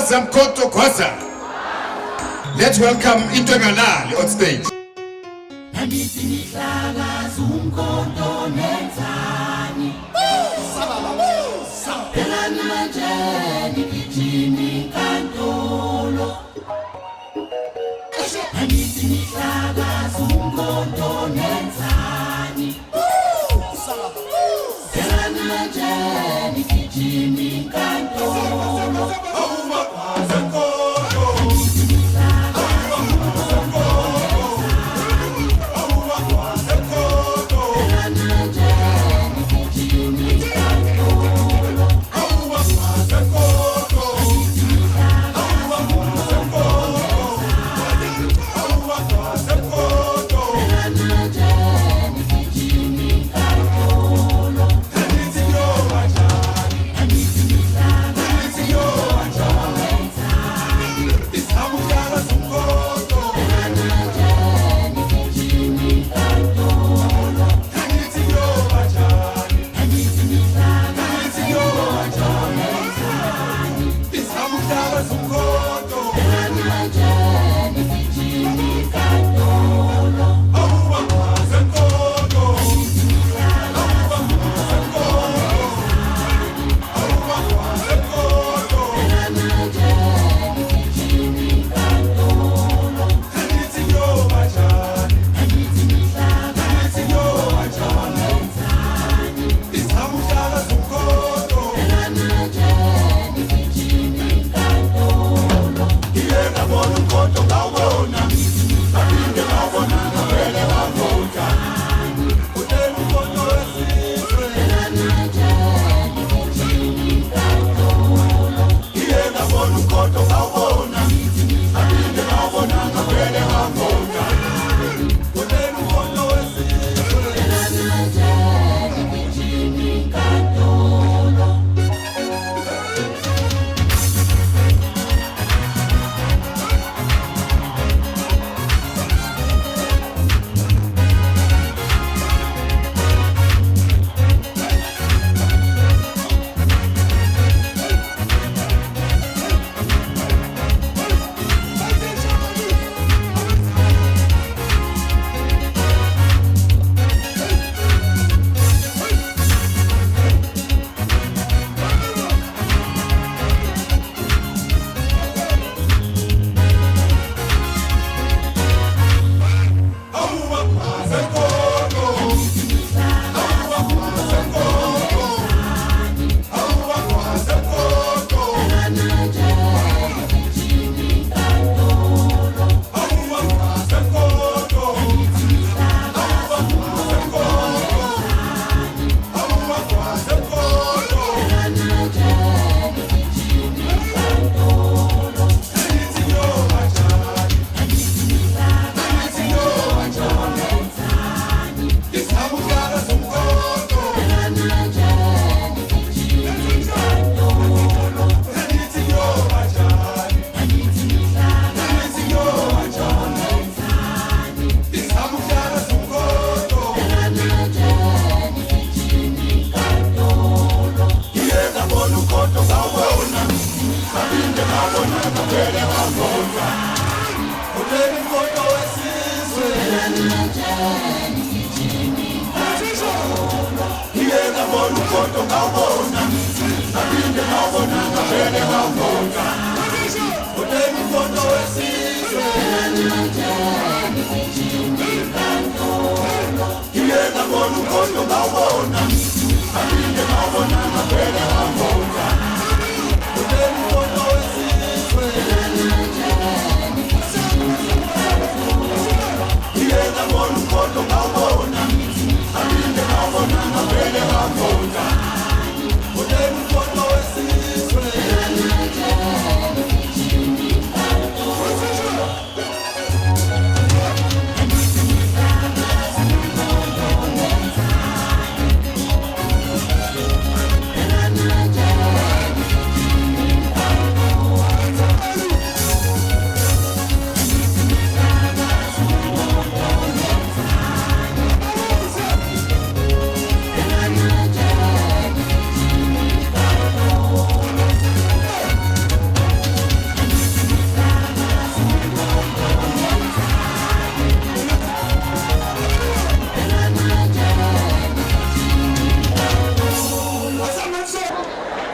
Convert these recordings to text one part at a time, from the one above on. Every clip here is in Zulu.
Gwaza Mkhonto Gwaza. Let's welcome Into Engalali on stage. Angithi nihlakaza umkhonto nenzani? Phelani manje nigijima inkantolo. Angithi nihlakaza umkhonto nenzani? Phelani manje nigijima inkantolo. Phelani manje nigijima inkantolo. Phelani manje nigijima inkantolo. Angithi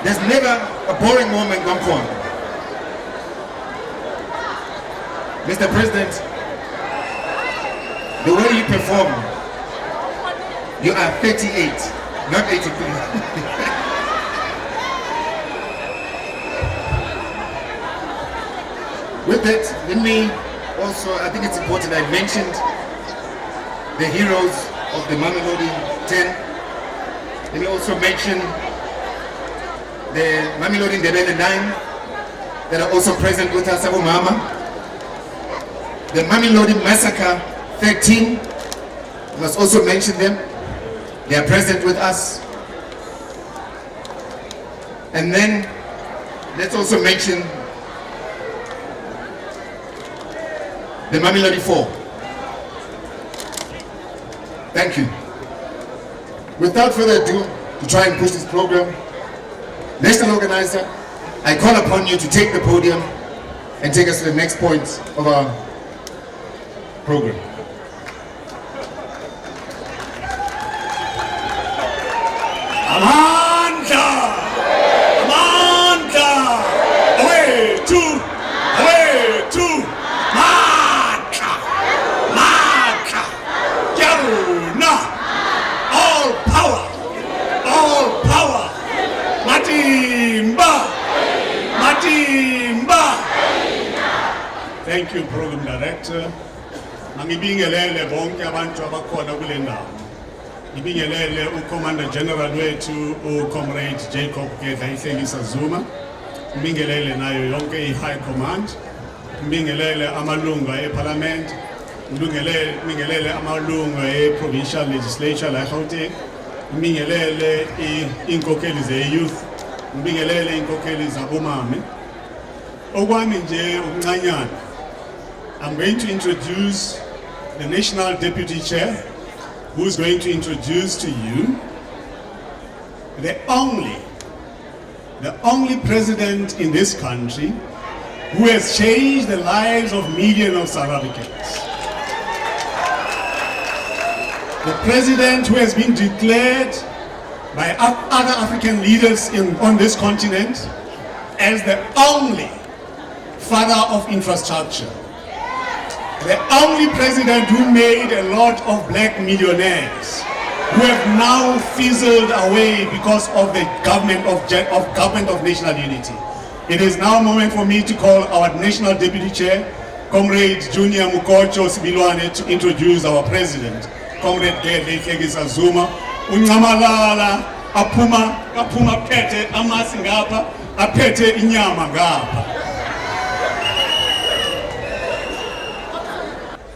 There's never a boring moment kwaMkhonto. Mr. President, the way you perform, you are 38, not 83. With that, let me also, I think it's important I mentioned the heroes of the Mamelodi 10. Let me also mention the Mamelodi Ndebele 9 that are also present with us, abomama. The Mamelodi Massacre 13, I must also mention them. They are present with us. And then let's also mention the Mamelodi 4. Thank you. Without further ado, to try and push this program, National Organizer, I call upon you to take the podium and take us to the next point of our program. Amandla! Amandla! Awethu! Awethu! Matla! Matla! Ke a rona! All power! All power! Matimba! Matimba! Thank you, Program Director. Mangibingelele bonke abantu abakhona kule ndawo. Ngibingelele uCommander General wethu uComrade Jacob Gedleyihlekisa Zuma. Ngibingelele nayo yonke i-High Command. Ngibingelele amalunga eParliament. Ngibingelele amalunga e-Provincial Legislature la eGauteng. Ngibingelele inkokheli ze-youth. Ngibingelele inkokheli zabomame. Okwami nje okuncanyana. I'm going to introduce the National Deputy Chair, who's going to introduce to you the only president in this country who has changed the lives of millions of South Africans. The president who has been declared by other African leaders on this continent as the only father of infrastructure. The only president who made a lot of black millionaires who have now fizzled away because of the government of national unity. It is now a moment for me to call our National Deputy Chair, Comrade Junior Mukocho Sibilwane, to introduce our president, Comrade Gedleyihlekisa Zuma. Uncamalala aphuma aphuma phethe amasi ngapha, aphethe inyama ngapha.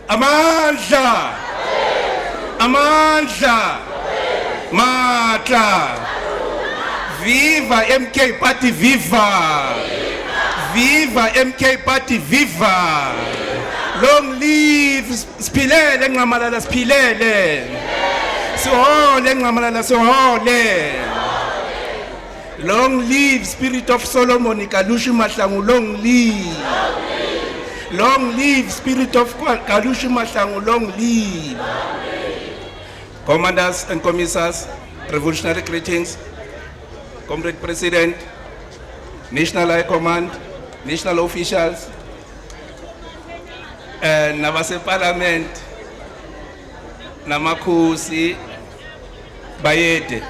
Amandla! Amandla! Matla! Viva MK Party, viva! Viva MK Party, viva! Long live! Siphilele Nxamalala, siphilele. Sihole Nxamalala, sihole. Long live spirit of Solomon Kalushi Mahlangu, long live. Long live spirit of Kalushi Mahlangu, long live. Commanders and commissars, revolutionary greetings. Comrade President, National High Command, national officials, and nabase parliament, namakhosi, bayede.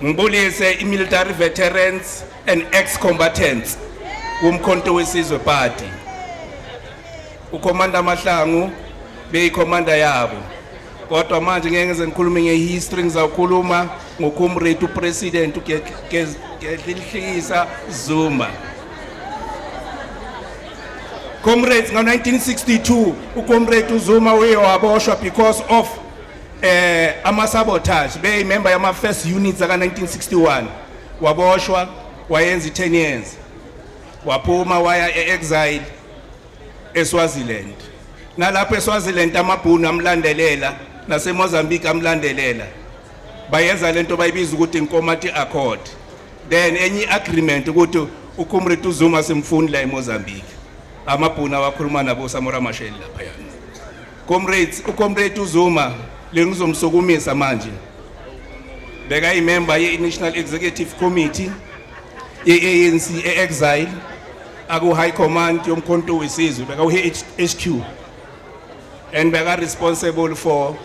Ngibulise i-military veterans and ex-combatants kuMkhonto weSizwe Party. UCommander Mahlangu beyi-commander yabo. Kodwa manje ngeke ngize ngikhulume nge-history, ngizawukhuluma ngoComrade uPresident uGedleyihlekisa Zuma. Comrades, ngo-1962 uComrade uZuma uye waboshwa because of ama sabotage, beyi-member yama first units aka 1961. Waboshwa, wayenza i-10 years, waphuma, waya e-exile eSwaziland. Nalapho eSwaziland amabhunu amlandelela, naseMozambique amlandelela, bayenza lento bayibiza ukuthi iNkomati Accord, then enye agreement ukuthi uComrade uZuma simfuni la eMozambique. Amabhunu awakhuluma nabo Samora Machel lapha. Comrades, uComrade uZuma lengizomsukumisa manje. Bekayimember ye-National Executive Committee ye-ANC e-exile aku High Command yoMkhonto weSizwe beka HQ and beka responsible for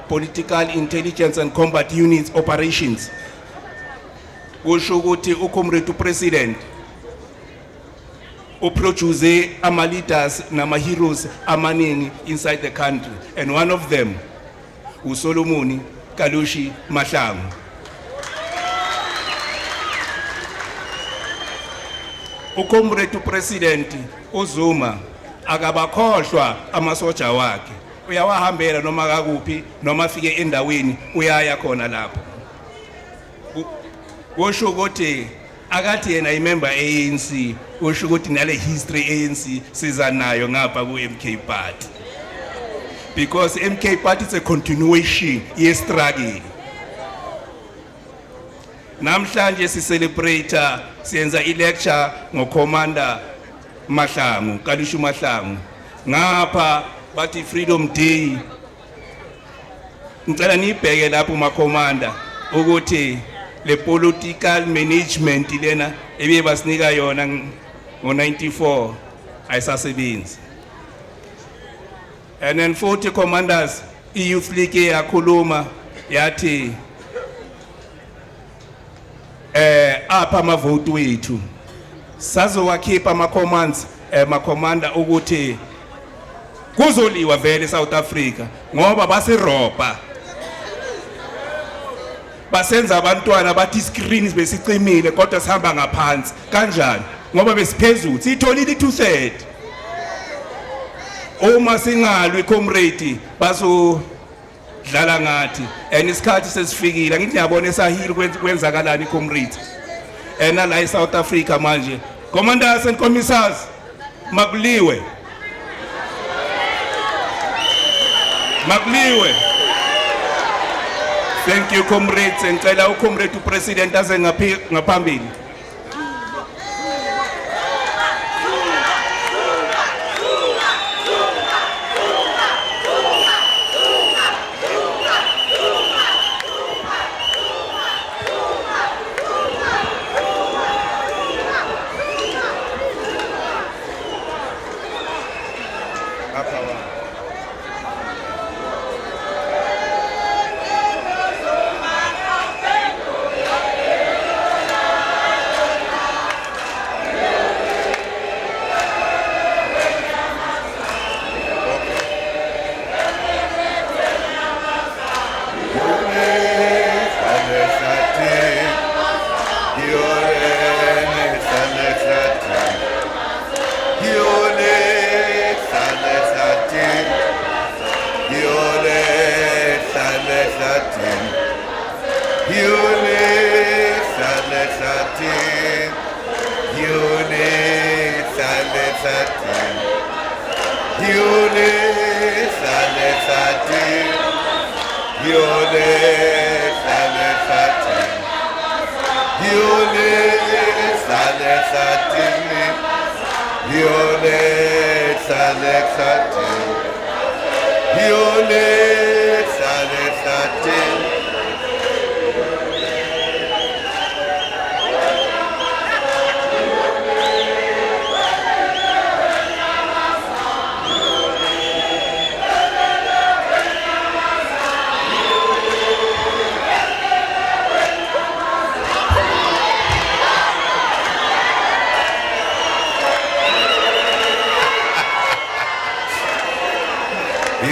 political intelligence and combat units operations. Kusho ukuthi uComrade uPresident uproduce ama leaders nama heroes amaningi inside the country, and one of them uSolomon Kalushi Mahlangu. UComrade uPresident uZuma akabakhohlwa amasoja wakhe, uyawahambela noma kakuphi, noma afike endaweni uyaya khona lapho. Kusho ukuthi akathi yena imember ANC, kusho ukuthi nale history ANC siza nayo ngapha ku MK Party, because MK Party is a continuation ye struggle. Namhlanje si celebrate, siyenza i lecture ngo Commander Mahlangu, Kalushu Mahlangu. Ngapha bathi Freedom Day. Ngicela nibheke lapho ma commander ukuthi le political management lena ebiye basinika yona ngo-94 ayisasebenzi. And then 40 commanders, i-youth league yakhuluma yathi apha amavoti wethu sazowakhipha ama commands, ma commander, ukuthi kuzoliwa vele eSouth Africa ngoba basirobha, basenza abantwana bathi screens besicimile kodwa sihamba ngaphansi kanjani ngoba besiphezulu sitholile i230. Uma singalwi, comrade, bazo dlala ngathi, and isikhathi sesifikile. Ngithi ngiyabona esahili kwenzakalani, comrade, and la eSouth Africa manje, commanders and commissars, makuliwe, makuliwe. Thank you, comrades. Ngicela ucomrade upresident aze ngaphambili.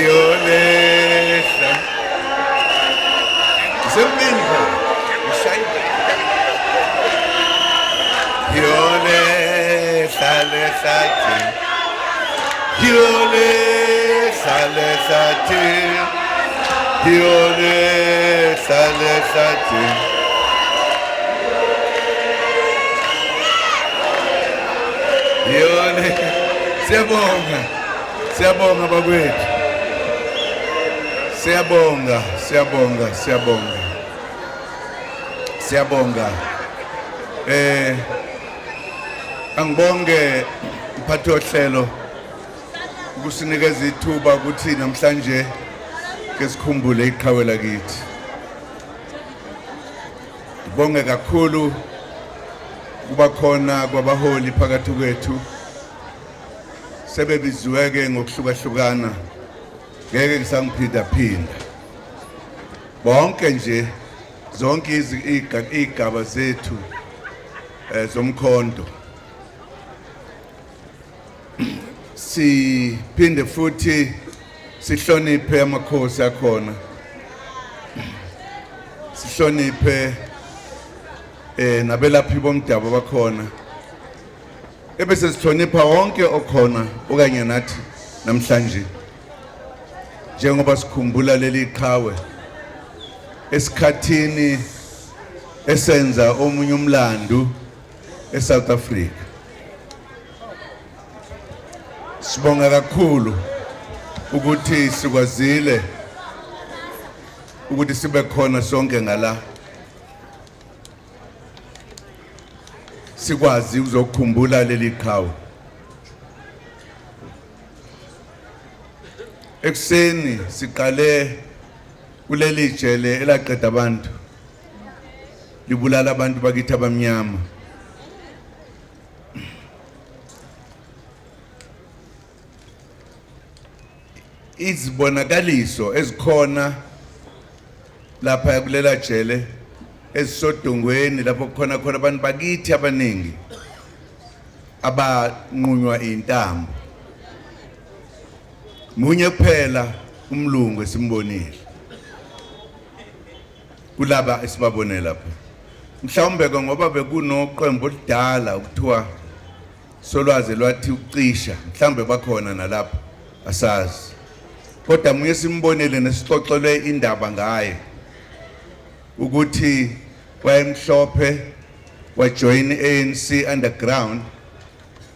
Yolehla. Semini phela. Ushayile. Yolehla lehlathi. Yolehla lehlathi. Yolehla lehlathi. Yole. Siyabonga. Siyabonga bakwethu. Siyabonga, siyabonga, siyabonga. Siyabonga. Angibonge mphathi ohlelo ukusinikeza ithuba ukuthi namhlanje ke sikhumbule iqhawe lakithi. Ngibonge kakhulu kuba khona kwabaholi phakathi kwethu sebebiziwe-ke ngokuhlukahlukana, ngeke ngisangiphindaphinda bonke nje, zonke izigaba zethu zomkhonto. Siphinde futhi sihloniphe amakhosi akhona, sihloniphe nabelaphi bomdabu bakhona, ebese sihlonipha wonke okhona okanye nathi namhlanje njengoba sikhumbula leli qhawe esikhathini esenza omunye umlando eSouth Africa. Sibonga kakhulu ukuthi sikwazile ukuthi sibe khona sonke ngala, sikwazi ukuzokhumbula leli qhawe. Ekuseni siqale kuleli jele elaqeda abantu, libulala abantu bakithi abamnyama. Izibonakaliso ezikhona lapha kulela jele ezisodongweni lapho kukhona khona abantu bakithi abaningi abanqunywa intambo, munye kuphela umlungu esimbonile kulaba esibabone lapha. Mhlawumbe ke ngoba bekunoqembu oludala ukuthiwa solwazi lwathi ukucisha, mhlawumbe bakhona nalapha, asazi, kodwa muye simbonile nesixoxelwe indaba ngaye ukuthi wayemhlophe, wajoin i-ANC underground,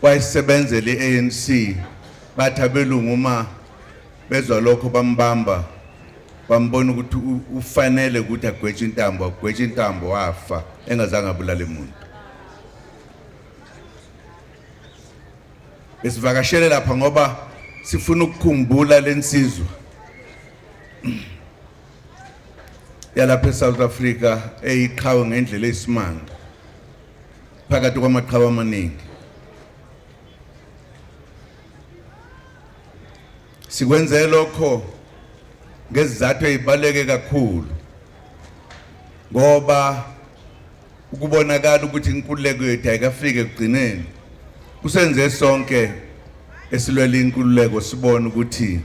wayesebenzela i-ANC. Bathi abelungu uma bezwa lokho bambamba, bambona ukuthi ufanele ukuthi agwetshe intambo, agwetshe intambo, wafa engazange abulale umuntu. Besivakashele lapha ngoba sifuna ukukhumbula lensizwa yalapha eSouth Africa eyiqhawe ngendlela eyisimanga phakathi kwamaqhawe amaningi. Sikwenze lokho ngezizathu ezibaleke kakhulu, ngoba ukubonakala ukuthi inkululeko yethu ayikafiki ekugcineni kusenze sonke esilwela inkululeko sibone ukuthi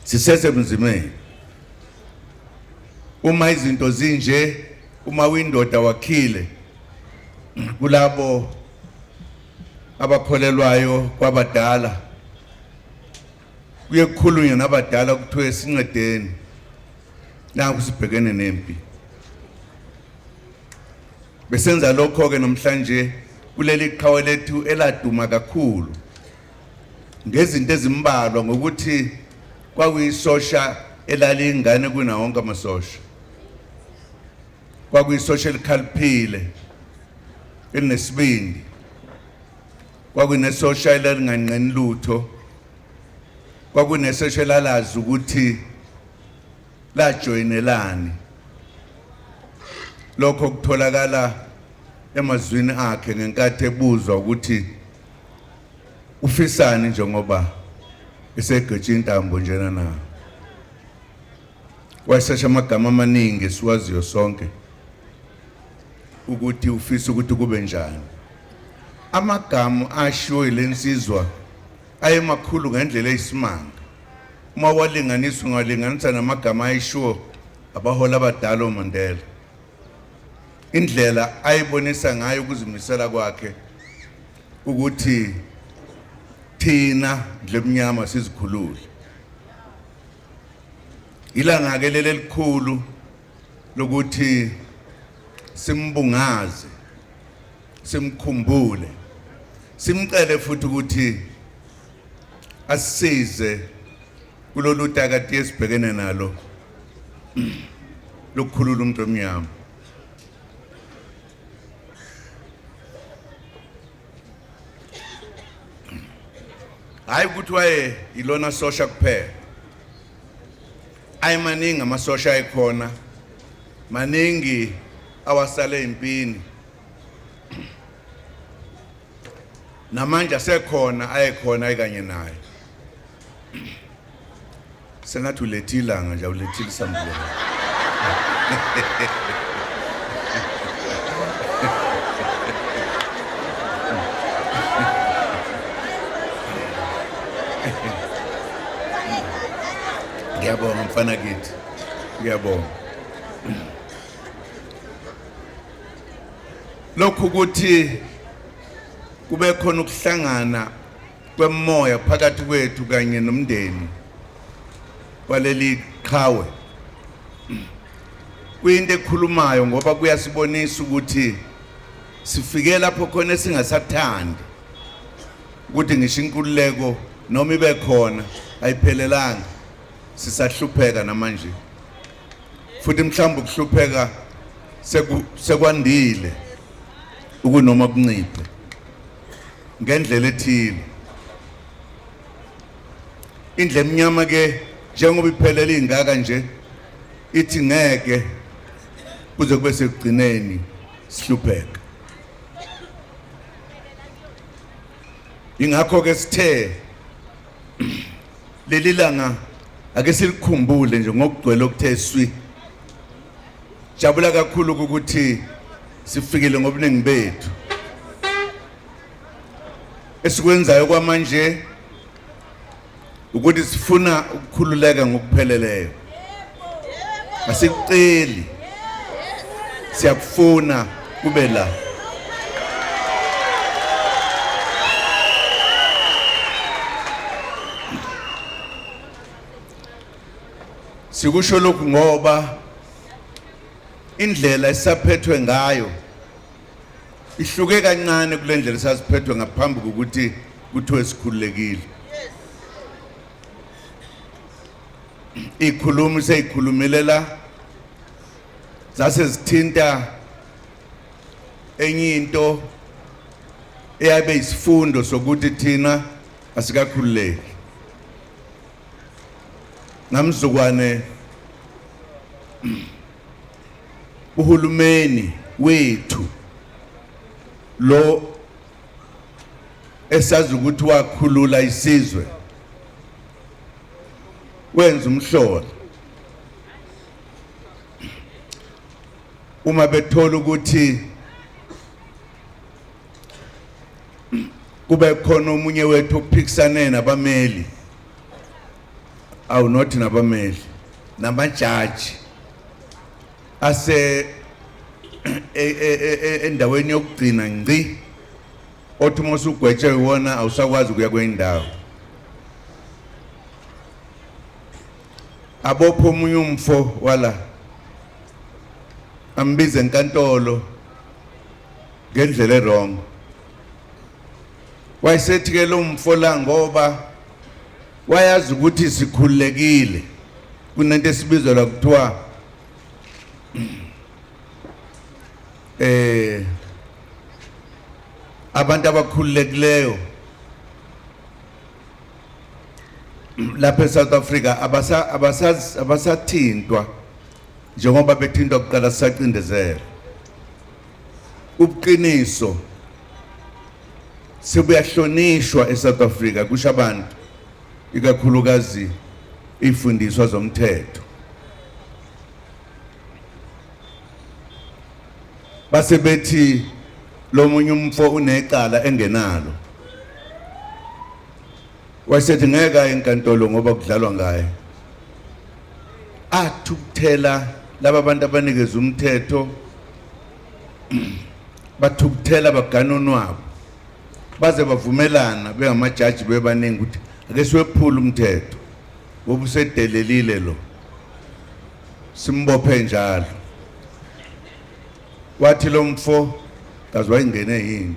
sisesebunzimeni. Uma izinto zinje, uma uyindoda wakhile kulabo abakholelwayo kwabadala, kuye kukhulunywe nabadala kuthiwe sincedeni naku sibhekene nempi. Besenza lokho ke namhlanje kuleli qhawe lethu eladuma kakhulu ngezinto ezimbalwa, ngokuthi kwakuyisosha elalingane kuna wonke amasosha, kwakuyisosha elikhaliphile elinesibindi, kwakunesosha elalinganqeni lutho, kwakunesosha elalazi ukuthi lajoyinelani. Lokho kutholakala emazwini akhe ngenkathi ebuzwa ukuthi ufisani njengoba esegqitshe intambo njena na. Wayesesha amagama amaningi esiwaziyo sonke ukuthi ufisa ukuthi kube njani. Amagama ashiwo lensizwa ayemakhulu ngendlela eyisimanga uma walinganiswa, ungalinganisa namagama ayishiwo abaholi abadala oMandela. Indlela ayibonisa ngayo ukuzimisela kwakhe ukuthi thina ndlemnyama sizikhulule. Ilanga ke leli elikhulu lokuthi simbungaze, simkhumbule, simcele futhi ukuthi asisize kulolu takati esibhekene nalo lokukhulula umuntu omnyama. Hayi ukuthi waye ilona sosha kuphela, ayemaningi amasosha ayekhona. Maningi awasale impini. Namanje asekhona ayekhona ekanye naye. Sengathi ulethe ilanga nje awulethile isambulela. Ngiyabonga mfana kithi. Ngiyabonga. Lokhu ukuthi kube khona ukuhlangana kwemoya phakathi kwethu kanye nomndeni waleli qhawe kuyinto ekhulumayo ngoba kuyasibonisa ukuthi sifike lapho khona esingasathandi ukuthi ngisho inkululeko noma ibe khona ayiphelelanga, sisahlupheka namanje, futhi mhlawumbe ukuhlupheka sekwandile ukunoma kunciphe ngendlela ethile. Indle emnyama ke njengoba iphelele ingaka nje ithi ngeke kuze kube sekugcineni sihlupheka. Ingakho ke sithe leli langa ake silikhumbule nje ngokugcwele okuthe swi. Jabula kakhulu ukuthi sifikile ngobuningi bethu. Esikwenzayo kwamanje ukuthi sifuna ukukhululeka ngokupheleleyo. Asikuceli, siyakufuna kube la. Sikusho lokhu ngoba indlela esaphethwe ngayo ihluke kancane kule ndlela esasiphethwe ngaphambi kokuthi kuthiwe sikhululekile. Ikhulumi seyikhulumile la, zase zithinta enye into eyabe isifundo sokuthi thina asikakhululeki. Ngamzukwane uhulumeni wethu lo esazi ukuthi wakhulula isizwe wenza umhlola uma bethola ukuthi kube khona omunye wethu ophikisane nabameli, awu not nabameli, namajaji ase endaweni yokugcina ngci, othi uma usugwetshe wona awusakwazi ukuya kwenye indawo. Abophe omunye umfo wala, ambize enkantolo ngendlela erong. Wayesethi ke lo mfo la, ngoba wayazi ukuthi sikhululekile, kunento esibizwa kuthiwa abantu abakhululekileyo lapha eSouth Africa abasathintwa njengoba bethintwa kuqala sisacindezela. Ubuqiniso sebuyahlonishwa eSouth Africa, kusho abantu, ikakhulukazi ifundiswa zomthetho. Base bethi lo munye umfo unecala engenalo, wayesethi ngeke aye enkantolo ngoba kudlalwa ngaye. Athukuthela laba bantu abanikeza umthetho, bathukuthela bagana onwabo, baze bavumelana bengamajaji bebaningi ukuthi ake siwephule umthetho ngoba usedelelile lo, simbophe njalo. Wathi lo mfo kazi wayengene yini,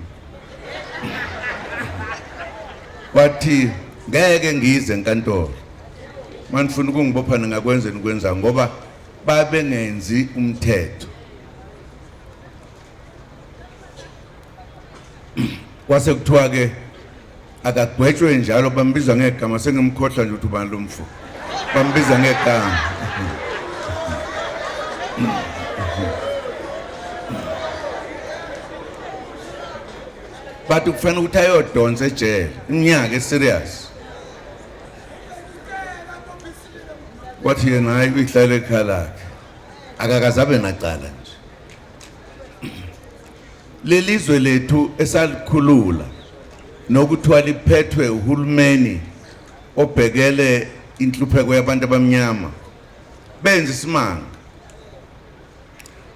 wathi ngeke ngize enkantolo, manifuna ukungibopha ningakwenza nikwenza, ngoba babengenzi umthetho. Kwase kuthiwa ke akagwetshwe njalo, bambiza ngegama, sengimkhohlwa nje ukuthi ubani lo mfo, bambiza ngegama. Bathi kufanele ukuthi ayodonsa ejele iminyaka eserious. Wathi yena hayi uyihlala ekhaya lakhe. Akakaze abe nacala nje. Lelizwe lethu esalikhulula nokuthiwa liphethwe uhulumeni obhekele inhlupheko yabantu abamnyama benza isimanga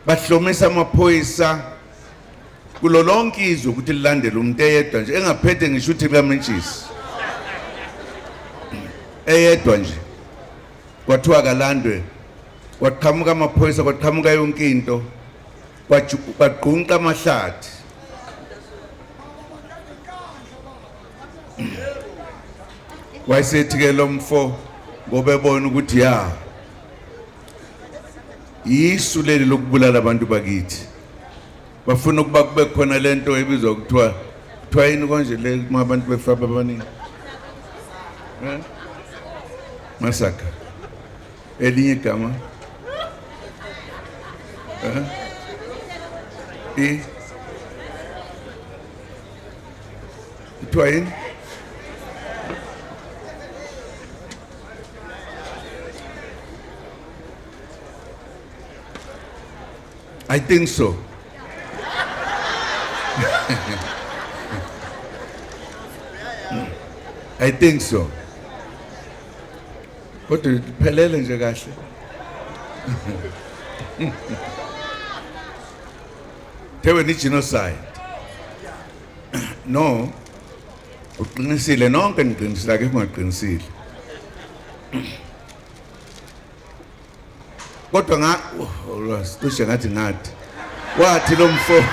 bahlomisa amaphoyisa kulo lonke izwe ukuthi lilandele umuntu eyedwa nje engaphethe ngisho ukuthi likamentshisi eyedwa nje kwathiwa kalandwe kwaqhamuka amaphoyisa kwaqhamuka yonke into kwagqunqa amahlathi wayesethi ke lo mfo ngoba ebona ukuthi ya yisu leli lokubulala abantu bakithi bafuna ukuba kube khona lento ebizwa kuthiwa kuthiwa yini konje le uma abantu befa abaningi eh? Masaka elinye igama eh? I kuthiwa yini? I think so. I think so. Kodwa iphelele nje kahle. Thewe ni genocide. No. Uqinisile nonke niqinisile akekho ungaqinisile. Kodwa nga oh, cishe ngathi ngathi wathi lo mfo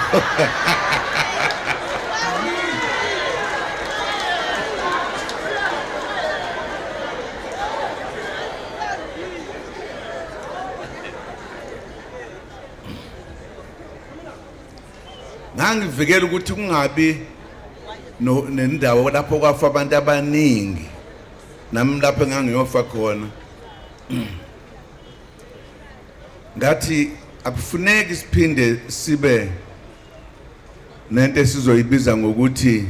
ngangivikela ukuthi kungabi nendawo lapho kwafa abantu abaningi nami lapho engangiyofa khona ngathi akufuneki siphinde sibe nento esizoyibiza ngokuthi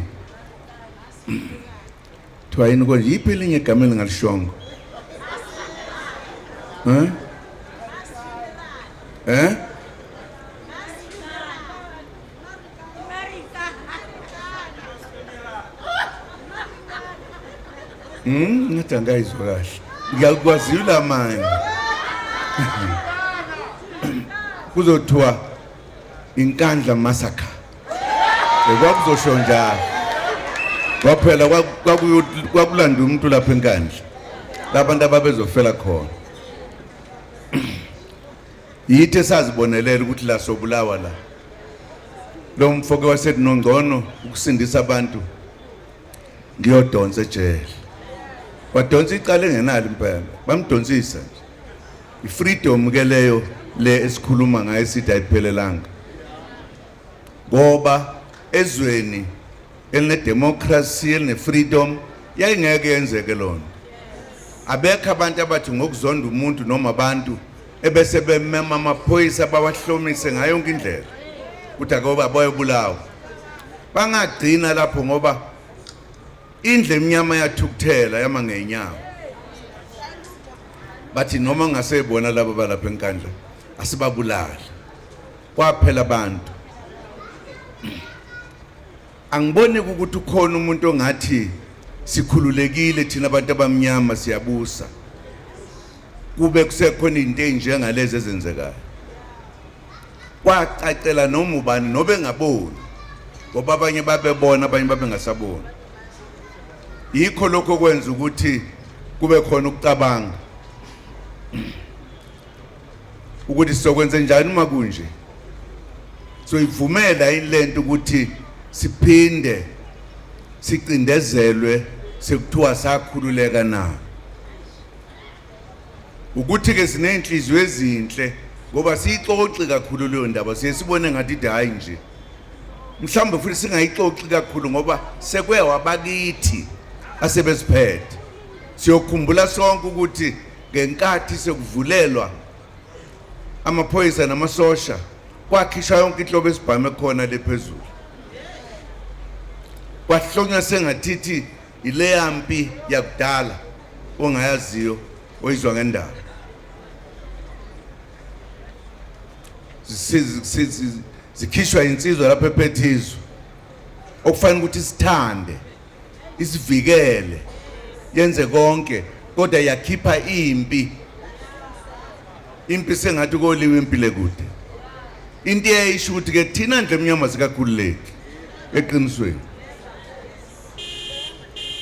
Kuthiwa yini konje yiphi elinye igama elingalishongo? Eh? Eh? Ngathi angayizwa kahle. Ngiyakwazila manje. Kuzothiwa inkandla massacre. Kwakuzosho njalo. Kwaphela kwakulanda umuntu lapha enkandla. Labantu ababezofela khona. Yithi esazibonelela ukuthi la sobulawa la. Lo mfo ke wasethi nongcono ukusindisa abantu ngiyodonsa ejele. Wadonsa icala engenalo impela. Bamdonsisa nje. I-freedom ke leyo le esikhuluma ngayo sithi ayiphelelanga. Ngoba ezweni elinedemocracy eline-freedom yayingeke yenzeke lona. Abekho abantu abathi ngokuzonda umuntu noma abantu ebese bemema amaphoyisa bawahlomise ngayo yonke indlela ukuthi akoba bayobulawa. Bangagcina lapho ngoba indle emnyama yathukuthela yama ngenyawo. Bathi noma ngasebona laba balapha enkandla asibabulali. Kwaphela abantu. Angiboni ukuthi ukhona umuntu ongathi sikhululekile thina abantu abamnyama siyabusa. Kube kusekhona into enjengalezi ezenzekayo. Kwacacela noma ubani nobe engaboni ngoba abanye babebona abanye babengasaboni. Yikho lokho kwenza ukuthi kube khona ukucabanga ukuthi sizokwenza njani uma kunje. Soyivumela yini lento ukuthi siphinde sicindezelwe sekuthiwa sakhululeka na? Ukuthi ke sinenhliziyo ezinhle ngoba siyixoxi kakhulu leyo ndaba siye sibone ngathi ithi hayi nje. Mhlawumbe futhi singayixoxi kakhulu ngoba sekuye wabakithi asebesiphethe. Siyokhumbula sonke ukuthi ngenkathi sekuvulelwa Amaphoyisa namasosha kwakhishwa yonke inhlobo esibhame khona lephezulu. Kwahlonywa sengathithi ileya mpi yakudala ongayaziyo oyizwa ngendaba. Zikhishwa insizwa lapha ephethe izwe okufanele ukuthi sithande isivikele yenze konke, kodwa yakhipha impi, impi sengathi koliwe impi lekude. Into eyayisho ukuthi ke thina ndle emnyama sikakhululeki eqinisweni,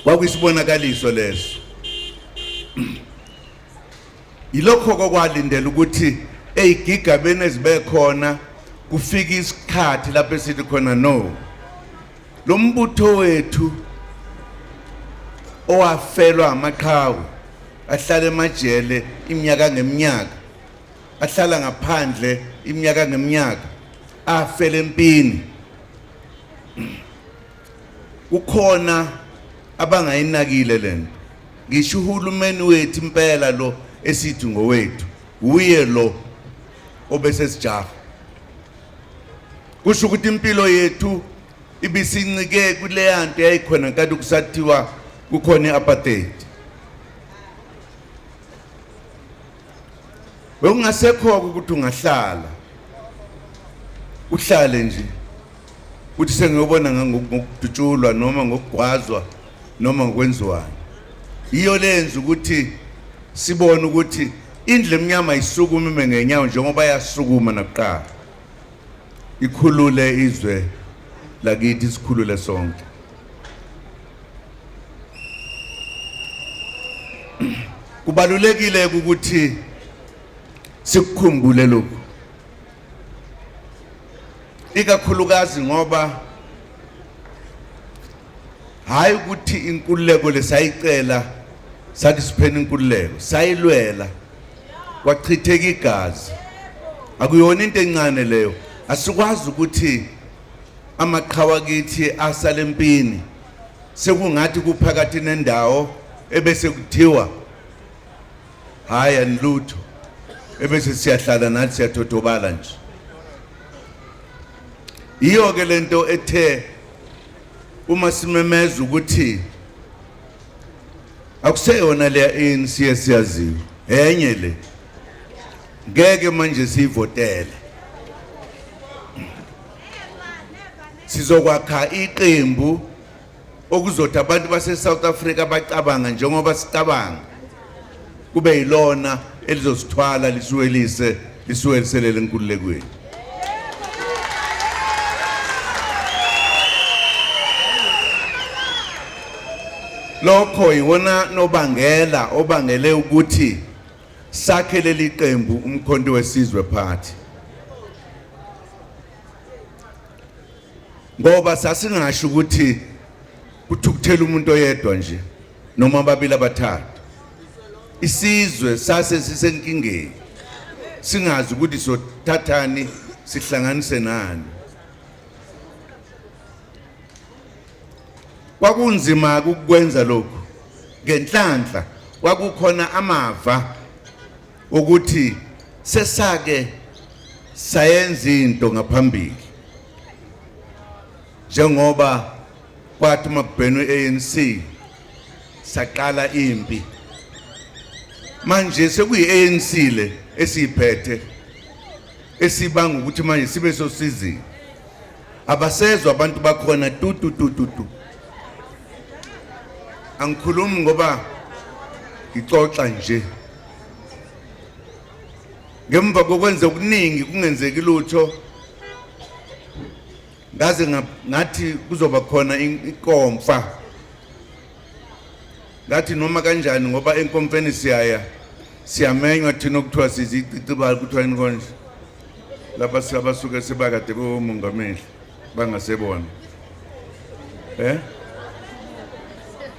kwakuyisibonakaliso leso. Yilokho kokwalindela ukuthi eyigigabeni ezibe khona kufika isikhathi lapho esithi khona no, lo mbutho wethu owafelwa amaqhawe ahlala emajele iminyaka ngeminyaka, ahlala ngaphandle iminyaka ngeminyaka, afele empini, kukhona abangayinakile lento. Ngisho uhulumeni wethu impela lo esithi ngowethu, uye lo obese sijaha. Kusho ukuthi impilo yethu ibisincike kuleya nto yayikhona nkathi kusathiwa kukhona i-apartheid. Bekungasekho ukuthi ungahlala uhlale nje uthi sengiyobona ngokudutshulwa noma ngokugwazwa noma ngokwenziwani. Yiyo lenza ukuthi sibone ukuthi indlu emnyama isukuma ime ngenyawo njengoba yasukuma nakuqala, ikhulule izwe lakithi, sikhulule sonke. Kubalulekile ukuthi sikukhumbule lokhu, ikakhulukazi ngoba hayi ukuthi inkululeko lesayicela sathi sipheni inkululeko, sayilwela kwachitheka igazi. Akuyona into encane leyo. Asikwazi ukuthi amaqhawe akithi asale empini sekungathi kuphakathi nendawo ebese kuthiwa hayi anilutho, ebese siyahlala nathi siyathothobala nje. Iyo ke lento ethe uma simemeza ukuthi akuseyona le ANC esiyaziyo, enye le ngeke manje siyivotele. Sizokwakha iqembu okuzothi abantu base South Africa bacabanga njengoba sicabanga, kube yilona elizosithwala lisuwelise lisuweliselele enkululekweni. Lokho iwona nobangela obangele ukuthi sakhe leli qembu uMkhonto weSizwe Party, ngoba sasingasho ukuthi kuthukuthela umuntu oyedwa nje noma ababili abathathu. Isizwe sase sisenkingeni, singazi ukuthi sothathani sihlanganise nani. Kwakunzima ukukwenza lokhu. Ngenhlanhla kwakukhona amava ukuthi sesake sayenza into ngaphambili, njengoba kwathi uma kubhenwe i-ANC saqala impi. Manje sekuyi-ANC le esiyiphethe esibanga ukuthi manje sibe sosizini. Abasezwa abantu bakhona tu tu tu tu tu. Angikhulumi ngoba ngixoxa nje. Ngemva kokwenza okuningi kungenzeki lutho, ngaze ngathi kuzoba khona inkomfa. Ngathi noma kanjani ngoba enkomfeni siyaya siyamenywa thina okuthiwa sizicicibala, kuthiwa yini konje laba abasuke sebakade bomongameli bangasebona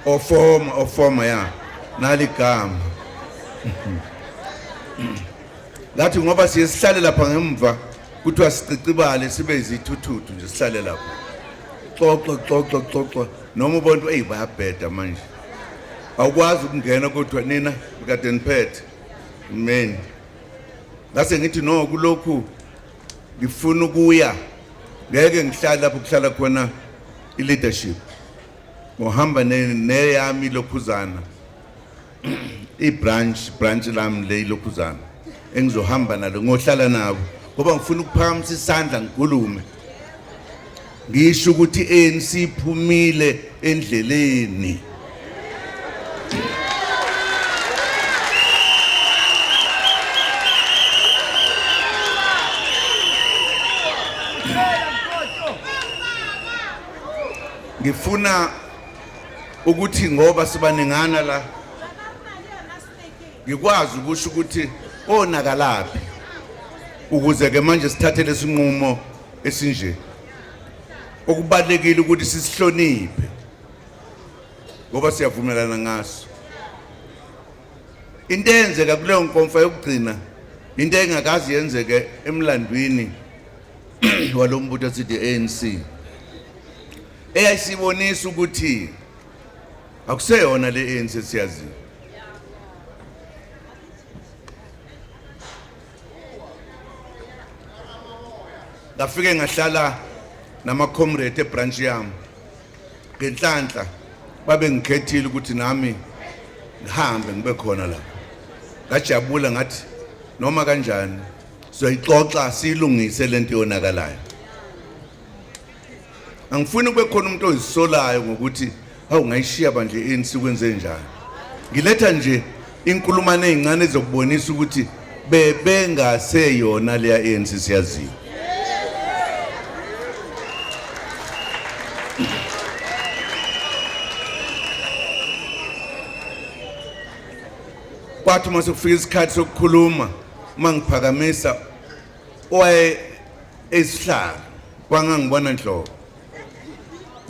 ofoma ofoma ya naligama. Ngathi ngoba siye sihlale lapha ngemva kuthiwa sicicibale sibe izithuthuthu nje, sihlale lapha xoxo xoxo xoxo, noma ubona eyi bayabheda manje, awukwazi ukungena kodwa nina kade niphethe meni. Ngase ngithi no, kulokhu ngifuna ukuya, ngeke ngihlale lapho kuhlala khona i-leadership. Ngohamba neyami lokhuzana, i-branch branch lami le lokhuzana engizohamba nalo, ngohlala nabo ngoba ngifuna ukuphakamisa isandla ngikhulume, ngisho ukuthi i-ANC iphumile endleleni. Ngifuna ukuthi ngoba sibaningana la ngikwazi ukusho ukuthi onakalaphi, ukuze ke manje sithathe lesinqumo esinje. Okubalekile ukuthi sisihloniphe ngoba siyavumelana ngaso. Into eyenzeka kuleyo nkomfa yokugcina into engakazi yenzeke emlandwini walombutho sithi ANC, eyayisibonisa ukuthi akuseyona le ANC esiyaziyo. Ngafike ngahlala nama comrade ebranch yami. Ngenhlanhla babe ngikhethile ukuthi nami ngihambe ngibe khona la. Ngajabula ngathi noma kanjani sizoyixoxa siyilungise lento yonakalayo. Angifuni kube khona umuntu oyisolayo ngokuthi hawu ngayishiya bandle ANC kwenze njani. Ngiletha nje inkulumane ezincane ezokubonisa ukuthi bebengaseyona leya ANC siyaziyo. Kwathi uma sekufika isikhathi sokukhuluma, uma ngiphakamisa owaye esihlalo wangangibona nhlobo,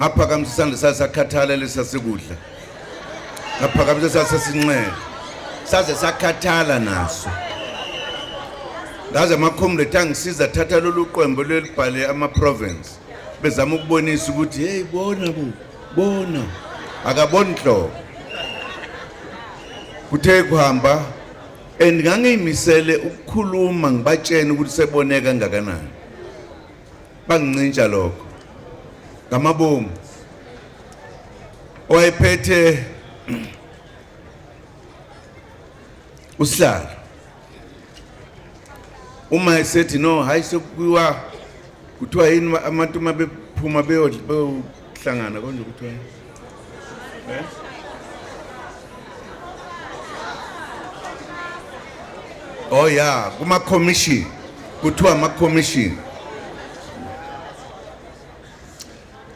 ngaphakamisa isandla saze sakhathala lesasikudla, ngaphakamisa saze sasinxele saze sakhathala naso. Ngaze ama-comrade angisiza thatha lolu qwembu lelibhale ama-province, bezama ukubonisa ukuthi hey bona bo bona akaboni nhlobo. Kuthe kuhamba and ngangiyimisele ukukhuluma ngibatshene ukuthi sebone kangakanani, bangincintsha lokho ngamabomu. Owayephethe usihlalo uma esethi no hayi sekuyiwa kuthiwa yini abantu uma bephuma beyohlangana konje kuthiwa yini? Oh yeah, kuma commission kuthiwa ama commission,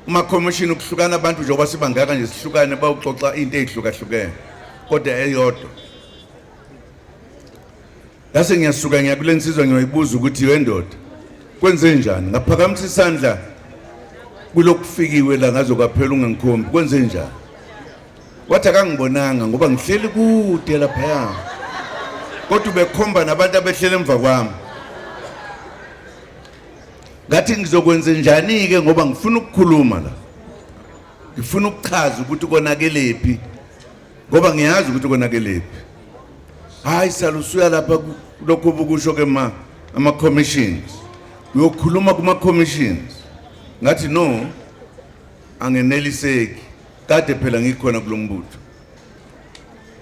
uma commission ukuhlukana abantu njengoba sibangaka nje sihlukane bawuxoxa into ezihlukahlukene kodwa eyodwa. Ngase ngiyasuka ngiya kule nsizwa ngiyoyibuza ukuthi wendoda kwenze njani, ngaphakamisa isandla kulokufikiwe la ngaze kwaphela ungangikhombi, kwenze njani? Wathi akangibonanga ngoba ngihleli kude laphaya, kodwa ubekhomba nabantu abehlele emva kwami. Ngathi ngizokwenza njani-ke ngoba ngifuna ukukhuluma la, ngifuna ukuchaza ukuthi konakelephi ngoba ngiyazi ukuthi konakelephi. Hayi salusuya lapha lokho obukusho ke ma ama commissions, uyokhuluma kuma commissions. Ngathi no, angeneliseki, kade phela ngikhona kulombutho.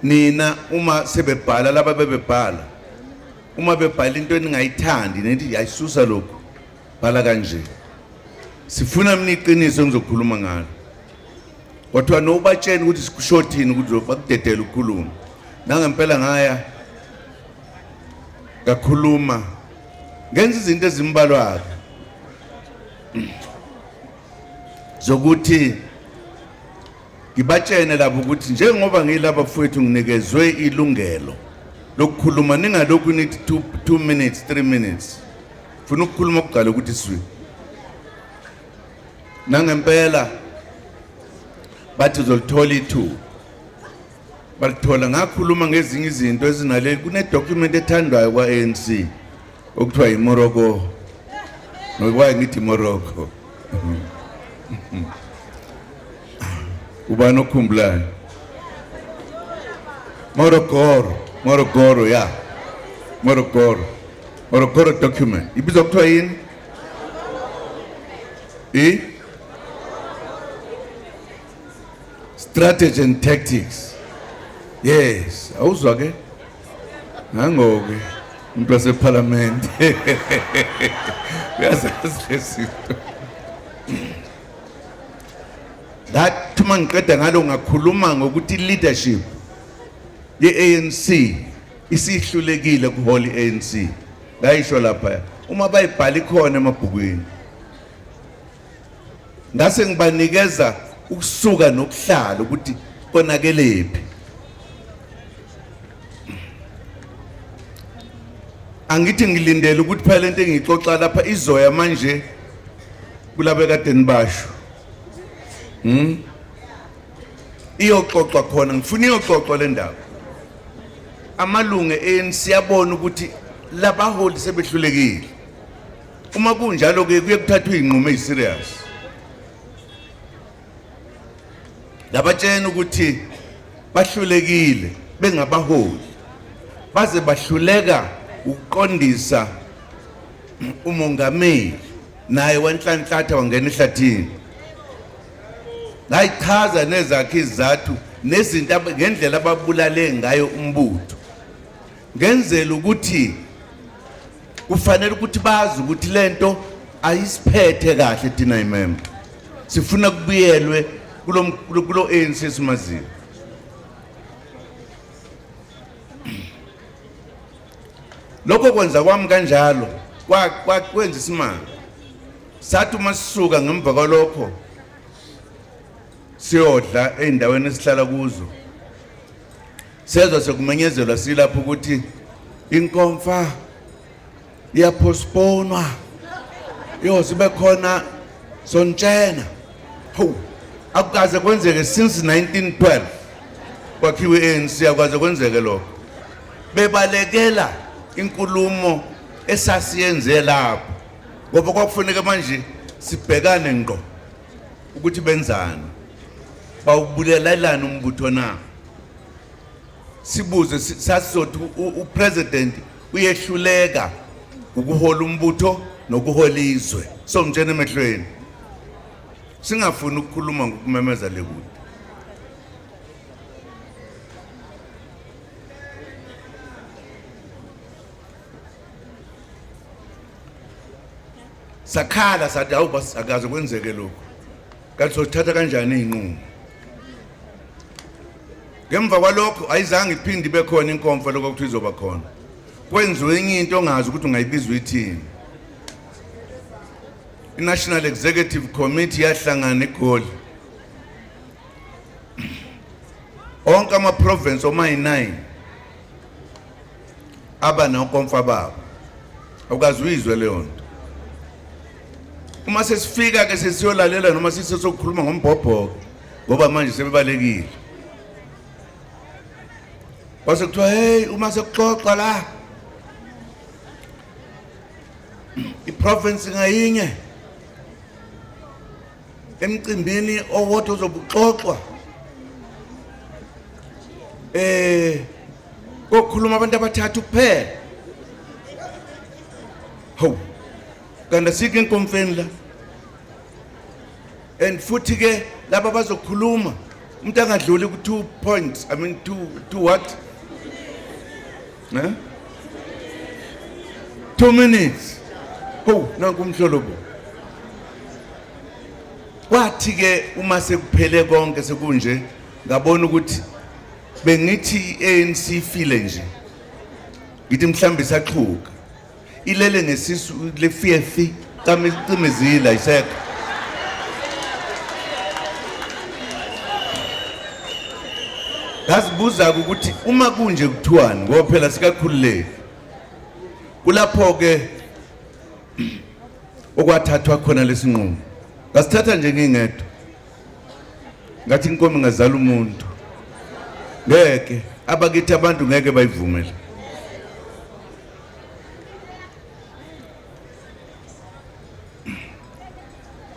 Nina uma sebebhala laba bebebhala, uma bebhala into eningayithandi nithi ayisusa lokhu, bhala kanje. Sifuna mina iqiniso engizokhuluma ngalo. Kwathiwa nobatsheni ukuthi sikushothini ukuthi bakudedele ukukhuluma. Nangempela ngaya ngakhuluma, ngenza izinto ezimbalwa zokuthi ngibatshene labo ukuthi njengoba ngilapha mfowethu nginikezwe ilungelo lokukhuluma, ningalokhu nithi 2 minutes 3 minutes. Funa ukukhuluma okugcwala ukuthi swi. Nangempela bathi uzolithola ithuba, balithola. Ngakhuluma ngezinye izinto ezinale, kune document ethandwayo kwa ANC okuthiwa iMorocco, nokwaye ngithi Morocco. Ubani okhumbulayo? Morogoro, Morogoro, ya Morogoro. Or a code document. Ibizwa kuthiwa yini? I Strategy and tactics. Yes, awuzwa ke? Nangoke umuntu waseParliament. Uyazazi lezinto. That uma ngiqeda ngalo ngakhuluma ngokuthi leadership ye-ANC isihlulekile kuhola i-ANC. Ngayisho lapha uma bayibhala ikhona emabhukwini. Ngase ngibanikeza ukusuka nokuhlala ukuthi konakelephi. Angithi ngilindele ukuthi phela lento engiyixoxa lapha izoya manje kulabe kade nibasho. Iyoxoxwa khona, ngifuna iyoxoxwa le ndaba. Amalungu e-ANC abona ukuthi labaholi sebehlulekile. Uma kunjalo ke kuye kuthathwe izinqumo eziserious. Labatshena ukuthi bahlulekile bengabaholi. Baze bahluleka ukuqondisa umongameli naye wanhlanhlatha wangena ehlathini. Ngayichaza nezakhe izathu nezinto ngendlela ababulale ngayo umbutho. Ngenzela ukuthi kufanele ukuthi bazi ukuthi lento ayisiphethe kahle thina imember. Sifuna kubuyelwe kulo ANC esimaziyo. Lokho kwenza kwami kanjalo kwenza isimanga. Sathi uma sisuka ngemva kwalokho siyodla ey'ndaweni esihlala kuzo, sezwa sekumenyezelwa silapho ukuthi inkomfa iyapostponwa, yoze ibe khona sontshena. Hawu, akukaze kwenzeke since 1912 kwakhiwe i-ANC, akukaze kwenzeke lokho. Bebalekela inkulumo esasiyenze lapho ngoba kwakufuneka manje sibhekane ngqo ukuthi benzani, bawubulelelani umbutho na. Sibuze sasizothi upresident uyehluleka ukuhola umbutho nokuhola izwe, somtshena emehlweni, singafuni ukukhuluma ngokumemeza lekude. Sakhala sathi awu bas akaze kwenzeke lokho, kanti sothatha kanjani izinqumo? Ngemva kwalokho ayizange iphinde ibe khona inkomfa lokho kuthiwa izoba khona. Kwenziwe enye into ongazi ukuthi ungayibiza uyithini. I-National Executive Committee yahlangana eGoli. Onke ama-province omayi-9 aba nokomfa babo. Awukaze uyizwe leyo nto. Uma sesifika ke sesiyolalela noma sisesokukhuluma ngombhobho ngoba manje sebebalekile. Kwase kuthiwa hey, uma sekuxoxwa la iprovince ngayinye emcimbini owodwa ozobuxoxwa kokhuluma abantu abathathu kuphela. Hawu, kanti asikho enkomfeni la. And futhi ke laba bazokhuluma umuntu angadluli ku 2 points, I mean 2 what? 2 minutes. Hawu, nanku umhlolo bo. Kwathi ke uma sekuphele konke sekunje, ngabona ukuthi bengithi i-ANC ifile nje, ngithi mhlawumbe isaxhuka ilele ngesisu lefiefi cimezile ayisekho. Ngazibuza ukuthi uma kunje kuthiwani, ngoba phela sikakhululeki. Kulapho ke okwathathwa khona lesinqumo. Ngasithatha nje ngingedwa, ngathi inkomo ingazala umuntu ngeke abakithi abantu ngeke bayivumele.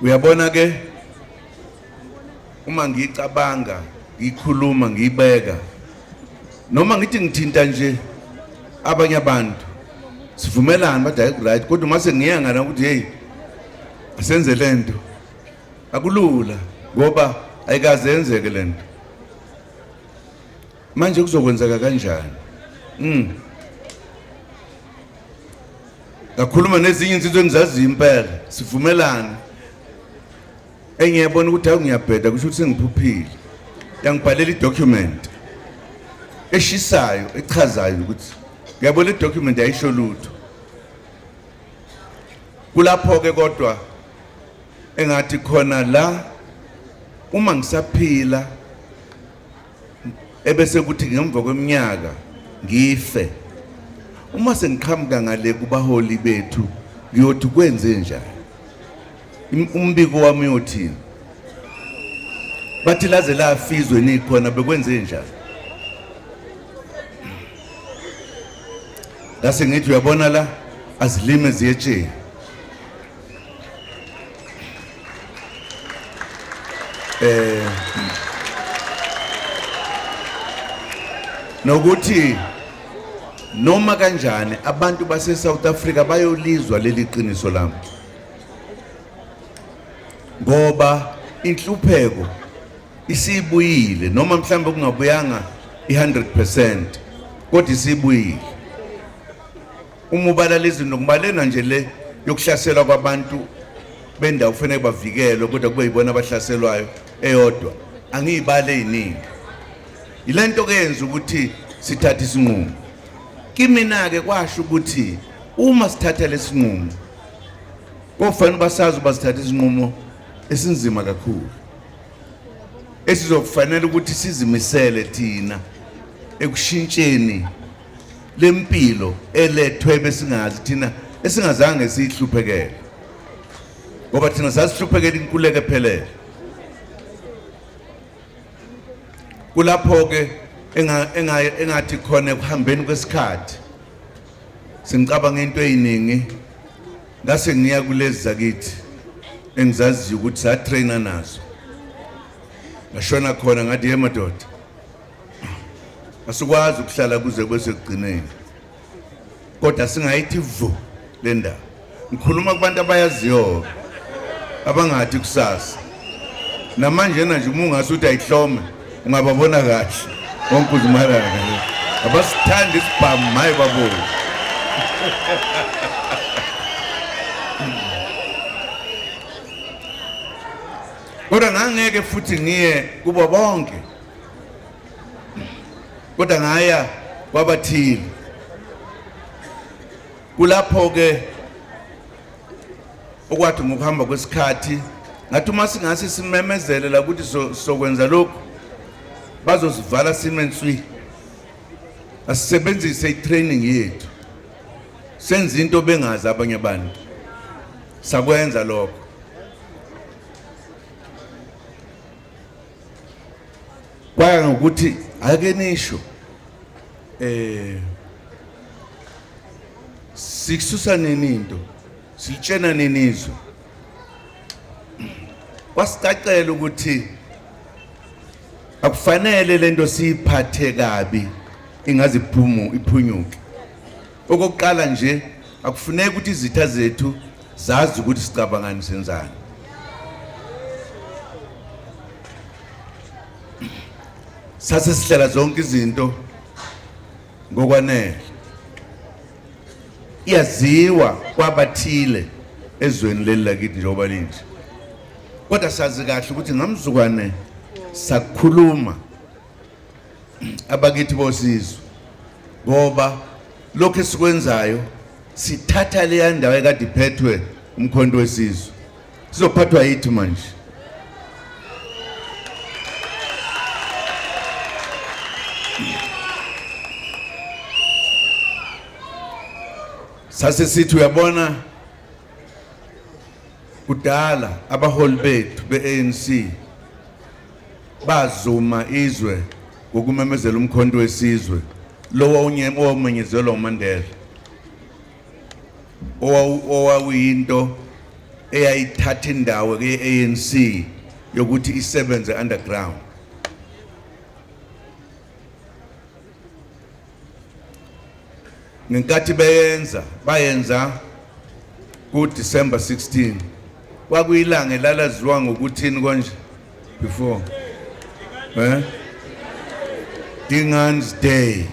Uyabona ke uma ngicabanga ngikhuluma ngiyibeka noma ngithi ngithinta nje abanye abantu, Sivumelane bathi hayi right, kodwa uma sengiya ngana ukuthi hey asenze lento akulula ngoba ayikaze yenzeke lento. Manje kuzokwenzeka kanjani? Ngakhuluma nezinye insizwa engizaziyo impela, sivumelane. Engiyabona ukuthi hawu ngiyabheda, kusho ukuthi sengiphuphile. Yangibhalela i-document eshisayo echazayo ukuthi ngiyabona i-document ayisho lutho. Kulapho-ke kodwa engathi khona la uma ngisaphila ebese kuthi ngemva kweminyaka ngife, uma sengiqhamuka ngale kubaholi bethu ngiyothi kwenze njani, umbiko wami uyothini? Bathi laze lafizwe nikhona, bekwenze njani? Ngase ngithi uyabona la azilime ziyetsheni. Nokuthi noma kanjani abantu base South Africa bayolizwa leli qiniso lami, ngoba inhlupheko isibuyile, noma mhlawumbe kungabuyanga i-100% kodwa isibuyile. Uma ubala lezi zinto, kubalena nje le yokuhlaselwa kwabantu bendawo kufanele bavikelwe, kodwa kube yibona abahlaselwayo eyodwa, angiyibale eziningi. Yilento ke yenza ukuthi sithathe isinqumo. Kimina-ke kwasho ukuthi uma sithatha lesinqumo kofanele basazi uba sithatha isinqumo esinzima kakhulu, esizokufanele ukuthi sizimisele thina ekushintsheni lempilo elethwe besingazi thina, esingazange siyihluphekele, ngoba thina sasihluphekela inkululeko ephelele. Kulapho-ke engathi khona ekuhambeni kwesikhathi sengicabanga into eyiningi, ngase ngiya kulezi zakithi engizaziyo ukuthi satraina nazo. Ngashona khona ngathi ye madoda, asikwazi ukuhlala kuze kube sekugcineni, kodwa singayithi vu le ndaba. Ngikhuluma kubantu abayaziyo abangathi kusasa. Namanje nje uma ungase uthi ayihlome ungababona kahle wonke uzimalaka abasithanda isibhamu, maye babo. Kodwa ngangeke futhi ngiye kubo bonke, kodwa ngaya kwabathile. Kulapho ke okwathi ngokuhamba kwesikhathi ngathi uma singase simemezele la ukuthi sokwenza lokhu, bazosivala sime nswi. Asisebenzise i-training yethu, senze into bengazi abanye abantu. Sakwenza lokho. Kwaya ngokuthi ake nisho sikususa nini into, silitshena nini izwe. Kwasicacela ukuthi akufanele lento siyiphathe kabi, ingaze iphunyuke. Okokuqala nje akufuneki ukuthi izitha zethu zazi ukuthi sicabangani, senzani. Sase sihlela zonke izinto ngokwanele. Iyaziwa kwabathile ezweni leli lakithi njengoba linje, kodwa sazi kahle ukuthi ngamzukwane sakhuluma abakithi bosizwe, ngoba lokho esikwenzayo sithatha leya ndawo ekade iphethwe umkhonto wesizwe, sizophathwa yithi manje. Sase sithi uyabona kudala abaholi bethu be-ANC bazuma izwe ngokumemezela umkhonto wesizwe lo owamenyezelwa uMandela, owawuyinto eyayithatha indawo ke-ANC yokuthi isebenze underground. Ngenkathi beyenza, bayenza ku-December 16. Kwakuyilanga elalaziwa ngokuthini konje before? Eh? Dingaan's Day.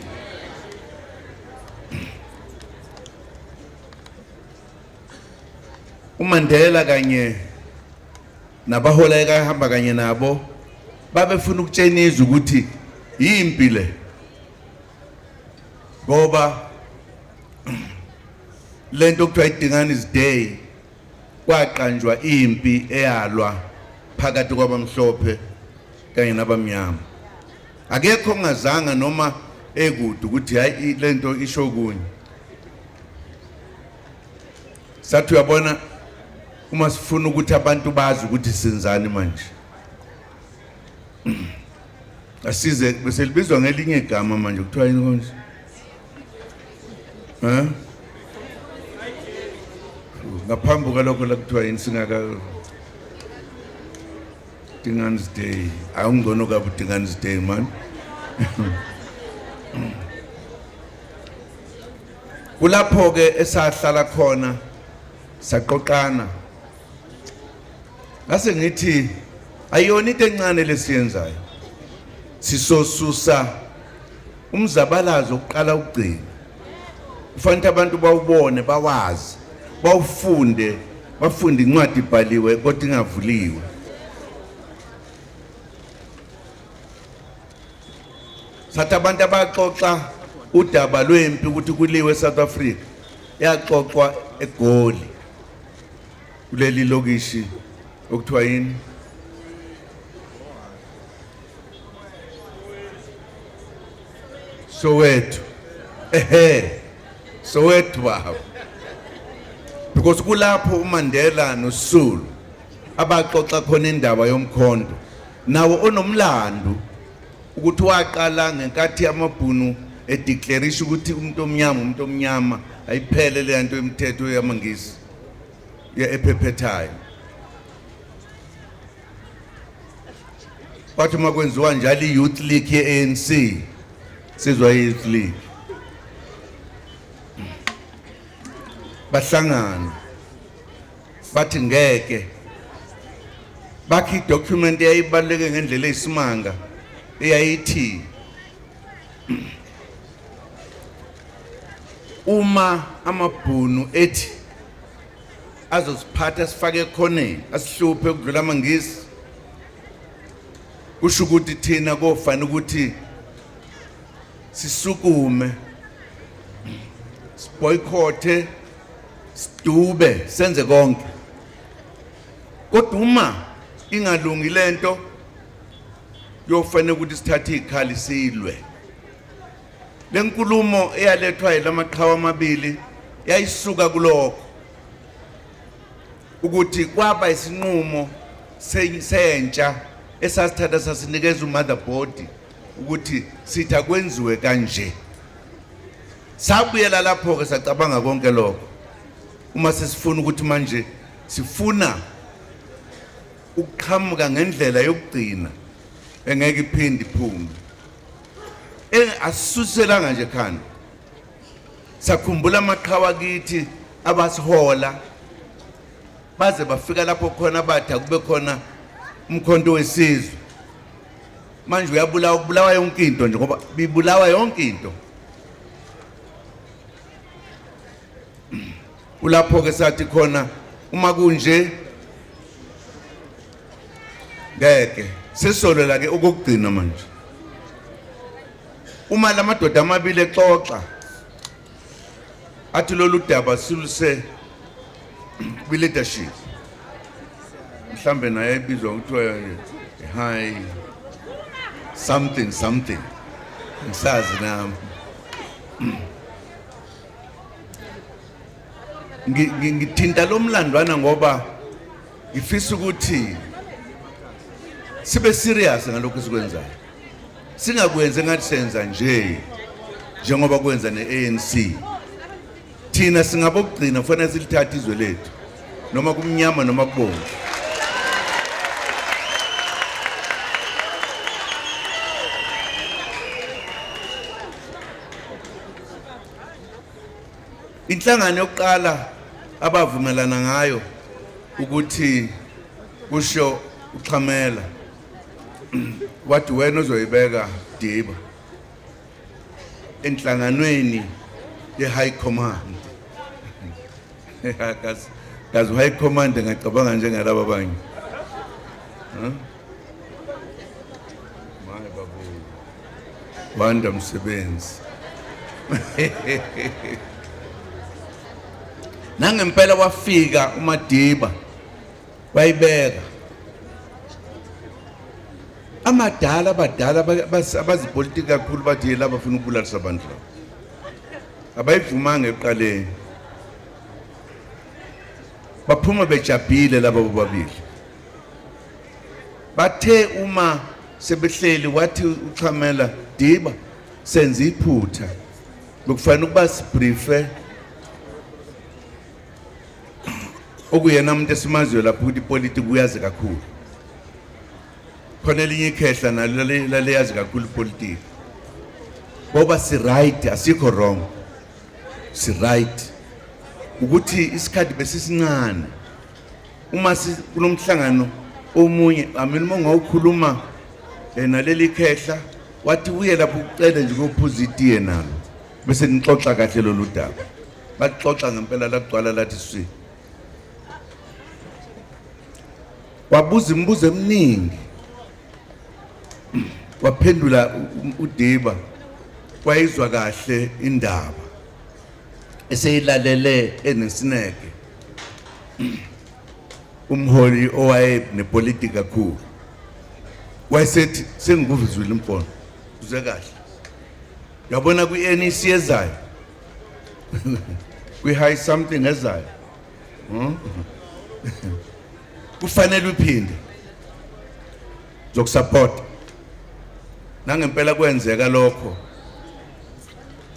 UMandela kanye nabahola ekahamba kanye nabo babefuna ukutshenisa ukuthi yimpi le, ngoba lento okuthiwa iDingaan's Day kwaqanjwa impi eyalwa phakathi kwabamhlophe kanye nabamnyama. Akekho ongazanga noma ekude ukuthi hayi lento isho kunye. Sathi uyabona, uma sifuna ukuthi abantu bazi ukuthi senzani manje, asize bese libizwa ngelinye igama manje, kuthiwa yini konje? Eh? Ngaphambi kwalokho la kuthiwa yini singaka Dingaan's Day. Awungcono kabi Dingaan's Day man. Kulapho ke esahlala khona saqoqana. Ngase ngithi ayona into encane lesiyenzayo. Sisosusa umzabalazo oqala ukugcina. Kufanele abantu bawubone, bawazi, bawufunde, bafunde incwadi ibhaliwe kodwa ingavuliwe. Sathi abantu abaxoxa udaba lwempi ukuthi kuliwe eSouth Africa, yaxoxwa eGoli kuleli lokishi okuthiwa yini? Soweto. Ehe. Soweto baba. Because kulapho uMandela noSisulu abaxoxa khona indaba yomkhonto, nawo onomlando ukuthi waqala ngenkathi amabhunu edeclarisha ukuthi umuntu omnyama umuntu omnyama, ayiphele le nto imithetho yamaNgisi ephephethayo. Kwathi uma kwenziwa njalo i-Youth League ye-ANC, sizwa i-Youth League, bahlangana bathi ngeke bakhe idocument eyayibaluleke ngendlela eyisimanga, eyayithi uma amabhunu ethi azosiphatha sifake ekhoneni asihluphe ukudlula amaNgisi, kusho ukuthi thina kofana ukuthi sisukume siboycothe, sidube, senze konke. Kodwa uma ingalungi lento, kuyofanele ukuthi sithathe izikhali silwe. Lenkulumo eyalethwa yilamaqhawe amabili yayisuka kulokho ukuthi kwaba isinqumo sentsha esasithatha sasinikeza umotherboard ukuthi sithi akwenziwe kanje. Sabuyela lapho ke sacabanga konke lokho uma sesifuna ukuthi manje sifuna ukuqhamuka ngendlela yokugcina engeke iphinde iphume. Asisuselanga nje ekhanda, sakhumbula amaqhawe akithi abasihola baze bafika lapho khona, bathi akube khona umkhonto wesizwe. Manje uyabulawa, kubulawa yonke into nje, ngoba bibulawa yonke into. Kulapho ke sathi khona uma kunje ngeke sisolela ke ukugcina. Manje uma lamadoda amabili exoxa athi lolu daba siluse kwi-leadership, mhlambe naye ebizwa kuthiwa high something something, ngisazi nami. Ngithinta lo mlandwana ngoba ngifisa ukuthi sibe serious ngalokho esikwenzayo, singakwenzi engathi senza nje njengoba kwenza ne-ANC. Thina singabokugcina, kufanele silithathe izwe lethu noma kumnyama noma kubomvu. Inhlangano yokuqala abavumelana ngayo ukuthi kusho uXhamela wathi wena uzoyibeka Diba enhlanganweni ye-high command. Kazi high command ngacabanga njengalaba abanye. Maye babu. Wanda msebenzi. Nangempela wafika uMadiba wayibeka. Amadala abadala abazipolitiki kakhulu bathi laba bafuna ukubulalisa abantu laba. Abayivumanga ekuqaleni. Baphuma bejabhile laba bobabili. Bathe uma sebehleli wathi uXhamela Diba senze iphutha. Bekufanele ukuba sibriefe okuyena umuntu esimaziyo lapho ukuthi ipolitiki uyazi kakhulu. Khona elinye ikhehla nalo laliyazi kakhulu ipolitiki. Ngoba si right asikho wrong. Si right. Ukuthi isikhathi besisincane. Uma kunomhlangano omunye amini uma ungawukhuluma naleli khehla wathi uye lapho ucele nje ukuphuza itiye nalo bese nixoxa kahle lolu daba. Baxoxa ngempela lagcwala lathi swi. Wabuza imibuzo eminingi. Waphendula uDiba wayizwa kahle indaba eseyilalele enesineke umholi owaye nepolitiki kakhulu wayesethi sengikuvizwile imfono uze kahle yabona kwi-NEC ezayo kwi-high something ezayo kufanele uphinde zokusupport. Nangempela kwenzeka lokho,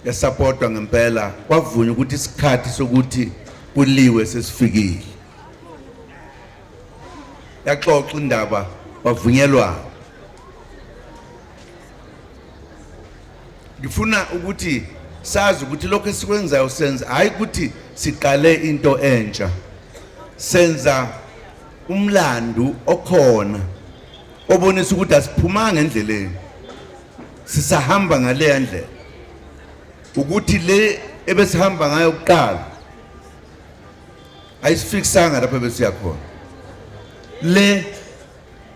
yasupportwa ngempela, kwavunywa ukuthi isikhathi sokuthi kuliwe sesifikile. Yaxoxa indaba kwavunyelwana. Ngifuna ukuthi sazi ukuthi lokho esikwenzayo senza hayi ukuthi siqale into entsha, senza umlando okhona obonisa ukuthi asiphumanga endleleni, sisahamba ngaleya ndlela. Ukuthi le ebesihamba ngayo kuqala ayisifikisanga lapho ebesiya khona, le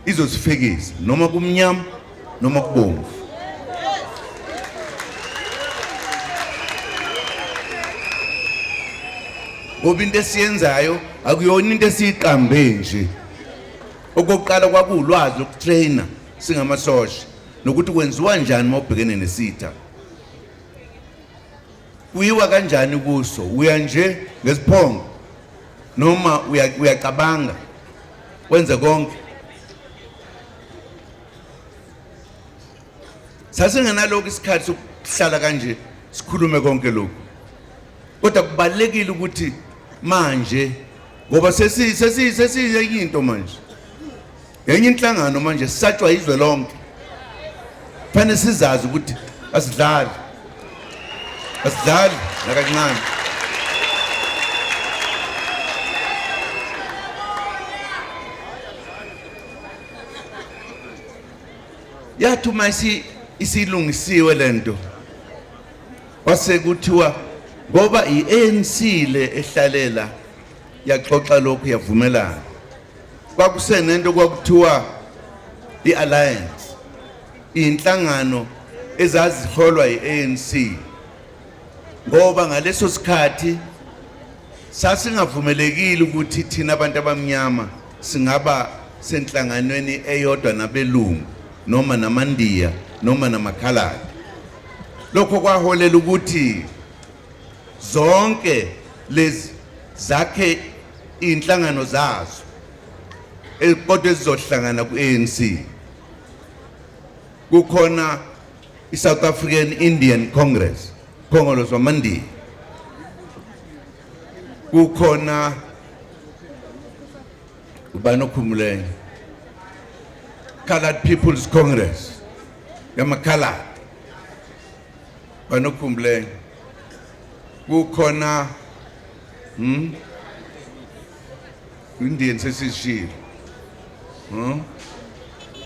izosifikisa noma kumnyama noma kubomvu. Ngoba into esiyenzayo akuyona into esiyiqambe nje. Okokuqala kwakuwulwazi lokutrainer singamasosha nokuthi kwenziwa njani uma ubhekene nesitha, kuyiwa kanjani kuso, uya nje ngesiphongo noma uyacabanga wenze konke. Sasingenalokho isikhathi sokuhlala kanje sikhulume konke lokhu, kodwa kubalulekile ukuthi manje ngoba sesiyenye into manje, enye inhlangano manje sisatshwa izwe lonke. Kufanele sizazi ukuthi asidlali, asidlali nakancane. Yathi uma isilungisiwe lento kwase kuthiwa ngoba i-ANC le ehlalela yaxoxa lokhu yavumelana, kwakusenento kwakuthiwa i-alliance, inhlangano ezaziholwa i-ANC, ngoba ngaleso sikhathi sasingavumelekile ukuthi thina abantu abamnyama singaba senhlanganweni eyodwa nabelungu noma namandiya noma namakhaladi. Lokho kwaholela ukuthi zonke lezi zakhe inhlangano zazo kodwa ezizohlangana ku-ANC. Kukhona i-South African Indian Congress, Khongolose wamandiya. Kukhona ubani okhumuleyo, Colored People's Congress yamakhaladi, banokhumbuleyo. Kukhona Indian sesishilo.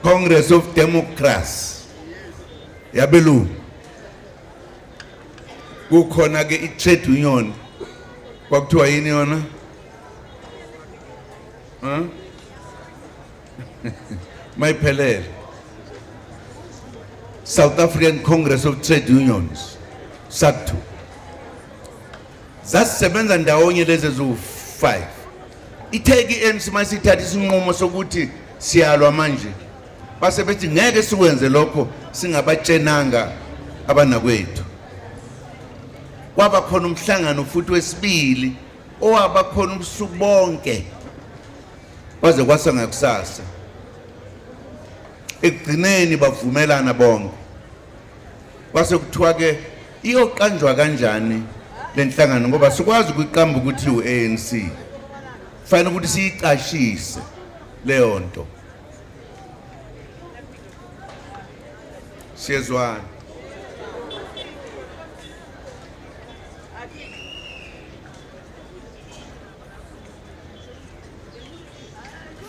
Congress of Democrats. Yabelungu. Kukhona ke i-trade union. Kwakuthiwa yini yona? Huh? Mayiphelele. South African Congress of Trade Unions, SACTU. Zasisebenza ndawonye lezi eziwu-5. Itheki i-ANC masithatha isinqumo sokuthi siyalwa manje. Base bethi ngeke sikwenze lokho singabatshenanga abanakwethu. Kwaba khona umhlangano futhi wesibili owaba khona ubusuku bonke kwaze kwasa ngakusasa. Ekugcineni bavumelana bonke. Kwase kuthiwa ke iyoqanjwa kanjani lenhlangano ngoba sikwazi ukuyiqamba ukuthi u-ANC. Fanele ukuthi siyicashise leyo nto. Siyezwana.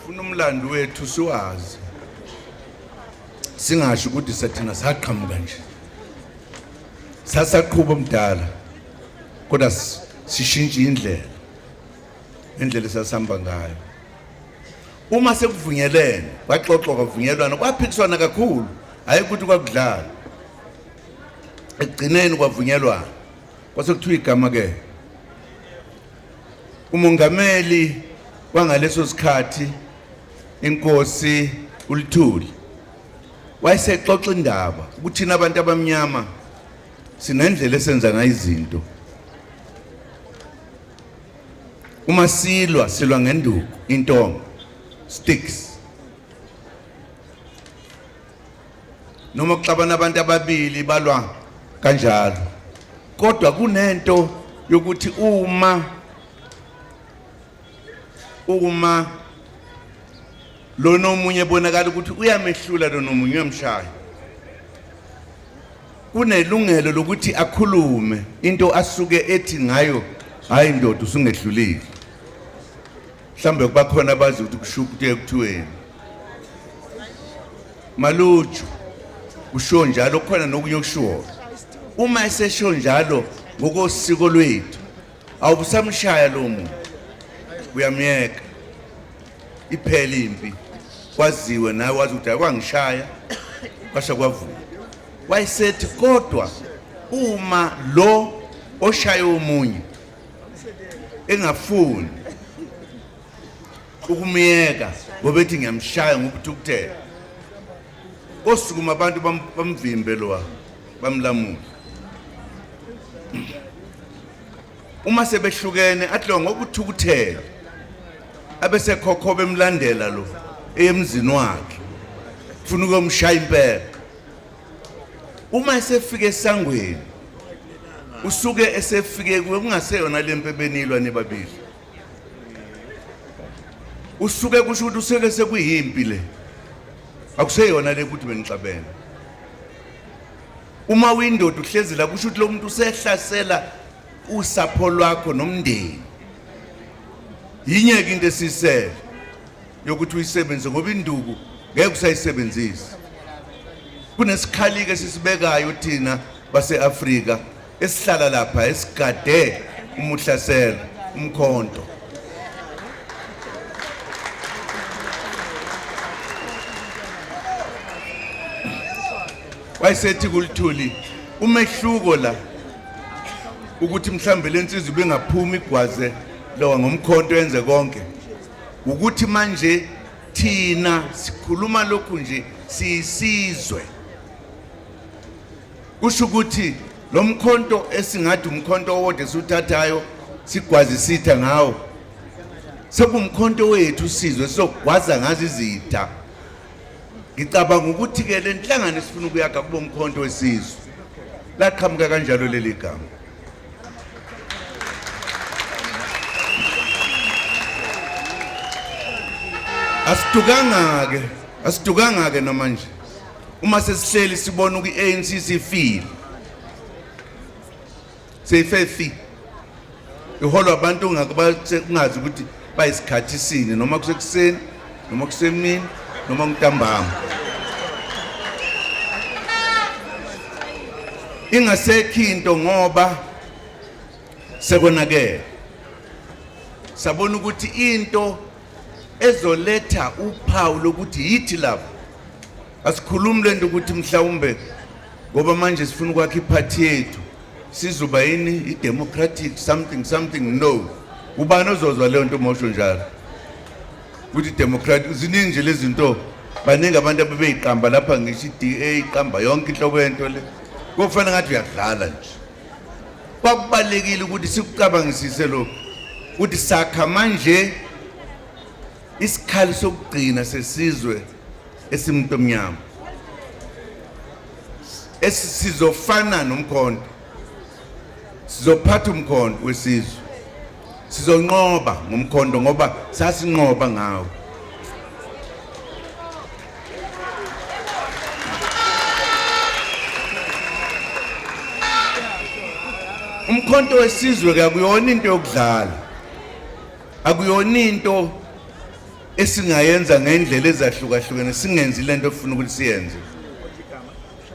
Funa umlando wethu siwazi. Singasho ukuthi sathina saqhamuka nje. Sasaqhuba umdala. Kodwa sishintshe indlela. Indlela esasihamba ngayo. Uma sekuvunyelene, kwaxoxwa kwavunyelwana, kwaphikiswana kakhulu, hayi ukuthi kwakudlala. Ekugcineni kwavunyelwana. Kwase kuthiwa igama ke umongameli wangaleso sikhathi inkosi uLuthuli wayesexoxa indaba ukuthi thina abantu abamnyama sinendlela esenza ngayo izinto. Uma silwa silwa ngenduku, intonga, sticks. Noma kuxabana abantu ababili balwa kanjalo, kodwa kunento yokuthi uma lona omunye ebonakala ukuthi uyamehlula lona omunye uyamshaya, kunelungelo lokuthi akhulume into asuke ethi ngayo, hayi ndoda usungehlulile. Mhlambe kuba khona abazi ukuthi kusho ukuthi kuthiweni maluju kusho njalo, khona nokunye okushiwo. Uma esesho njalo ngokosiko lwethu awusamshaya lo muntu, uyamyeka iphele impi, kwaziwe nawe wazi ukuthi akwangishaya kwasha kwavuka. Wayesethi kodwa uma lo oshaya omunye engafuni ukumyeka ngoba ethi ngiyamshaya ngokuthukuthela, osukuma abantu bamvimbe lo bamlamule. Uma sebehlukene athi lo ngokuthukuthela abesekhokho bemlandela lo emzini wakhe, ufuna ukumshaya impela. Uma esefike esangweni usuke esefike kuwe kungaseyona lempi ebenilwa nibabili, usuke kusho ukuthi usuke sekuyimpi le, akuseyona le ukuthi benixabene. Uma uyindoda uhlezi la kusho ukuthi lo muntu usehlasela usapho lwakho nomndeni. Yinye-ke into esisele yokuthi uyisebenzise, ngoba induku ngeke usayisebenzise. Kunesikhali-ke esisibekayo thina base-Afrika esihlala lapha esigade uma uhlasela umkhonto. Wayesethi kuLuthuli umehluko la ukuthi mhlambe lensizwa ibingaphuma igwaze lowa ngomkhonto yenze konke, ukuthi manje thina sikhuluma lokhu nje siyisizwe, kusho ukuthi lo mkhonto esingathi umkhonto owodwa esiwuthathayo sigwaze isitha ngawo, sekumkhonto wethu sizwe sizogwaza ngazo izitha. Ngicabanga ukuthi ke le nhlangano esifuna ukuyakha kube umkhonto wesizwe. Laqhamuka kanjalo leli gama. Asidukanga-ke, asidukanga-ke noma nje. Uma sesihleli sibona ukuthi i-ANC sifile. Seyife fi. Iholwa abantu ungazi ukuthi bayisikhathi sini, noma kusekuseni, noma kusemini, noma kuntambama. Ingasekho into ngoba sekonakele. Sabona ukuthi into ezoletha uphawu lokuthi yithi lapha asikhulumi lento ukuthi mhlawumbe ngoba manje sifuna ukwakha iphathi yethu sizoba yini i-democratic something something. No, ubani ozozwa leyo nto mosho njalo ukuthi democratic? Ziningi nje lezi zinto, baningi abantu abebeyiqamba lapha, ngisho i-DA iqamba yonke inhlobo yento le, kofana ngathi uyadlala nje. Kwakubalekile ukuthi sikucabangisise lokhu ukuthi sakha manje isikhali sokugcina sesizwe esimuntu omnyama esizofana nomkhonto. Sizophatha umkhonto wesizwe, sizonqoba ngomkhonto ngoba sasinqoba ngawo. Umkhonto wesizwe ke akuyona into yokudlala, akuyona into esingayenza ngendlela ezahlukahlukene singenzi lento efuna ukuthi siyenze.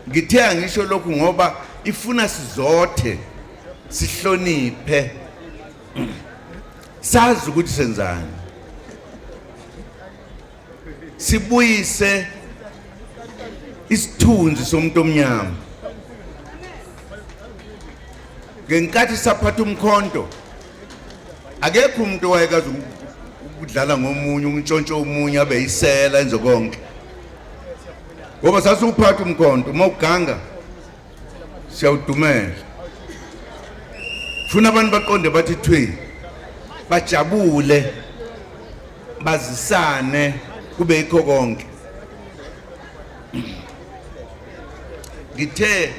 Ngithe angisho lokhu ngoba ifuna sizothe, sihloniphe, sazi ukuthi senzani, sibuyise isithunzi somuntu omnyama. Ngenkathi saphatha umkhonto, akekho umuntu owayekazi ukudlala ngomunye, ukuntshontsha omunye, abe yisela, enze konke, ngoba sasiwuphatha umkhonto. Uma uganga siyawudumela, funa abantu baqonde bathi thwi, bajabule, bazisane, kube yikho konke. Ngithe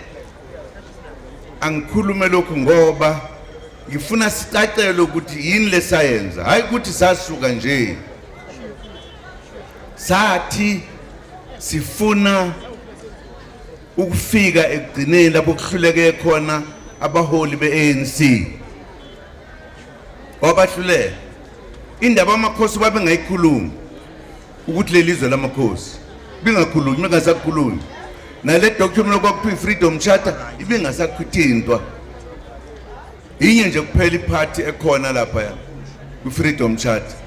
angikhulume lokhu ngoba ngifuna sicacele ukuthi yini lesayenza, hayi ukuthi sasuka nje sathi sifuna ukufika ekugcineni lapho kuhluleke khona abaholi be-ANC. Wabahluleka indaba amakhosi babengayikhulumi ukuthi leli zwe lamakhosi bingakhulunywa, ingasakhulunywa nale document okwakuthiwa i-Freedom Charter ibingasakhithintwa. Inye nje kuphela iphathi ekhona lapha kwi-Freedom Charter,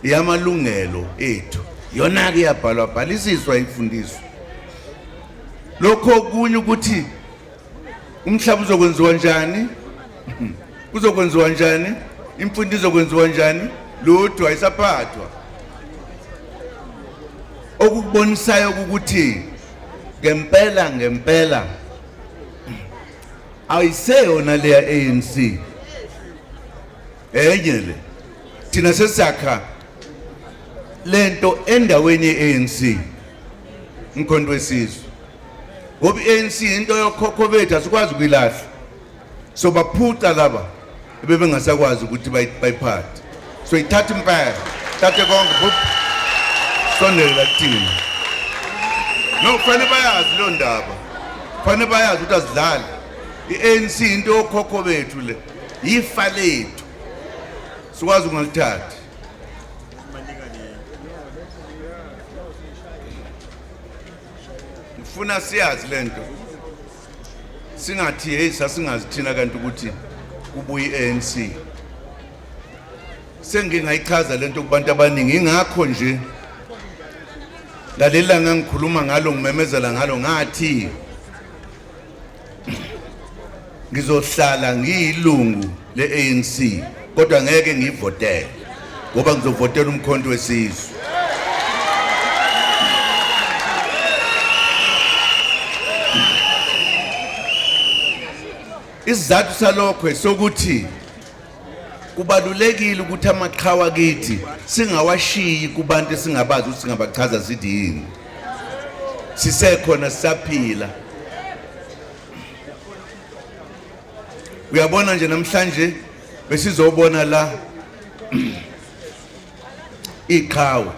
yamalungelo ethu, yona-ke iyabhalwa bhalisiswa, ifundiswa. Lokho okunye ukuthi umhlaba uzokwenziwa njani, kuzokwenziwa njani, imfundo izokwenziwa njani, lutho, ayisaphathwa. Okukubonisayo ukuthi ngempela ngempela ayiseyona leya ANC, enye le. Thina sesakha lento endaweni ye-ANC, umkhonto wesizwe, ngoba i-ANC into yokhokho bethu, asikwazi ukuyilahla. So baphuca laba ebebengasakwazi ukuthi bayiphathe, so ithatha impela, thathe konke, bup, sondele la kuthina. No, kufanele bayazi leyo ndaba, kufanele bayazi ukuthi asidlali. I-ANC into yokhokho bethu, le yifa lethu, sikwazi ukungalithathi. Ngifuna siyazi lento, singathi hey, sasingazi thina kanti ukuthi kubuye i-ANC. Sengingayichaza lento kubantu abaningi, ingakho nje ngaleli langa ngikhuluma ngalo, ngimemezela ngalo, ngathi ngizohlala ngiyilungu le-ANC kodwa ngeke ngiyivotele ngoba ngizovotela umkhonto wesizwe. Isizathu salokho esokuthi kubalulekile ukuthi amaqhawa kithi singawashiyi kubantu esingabazi ukuthi singabachaza sithi yini, sisekhona, sisaphila. Uyabona nje namhlanje besizobona la iqhawe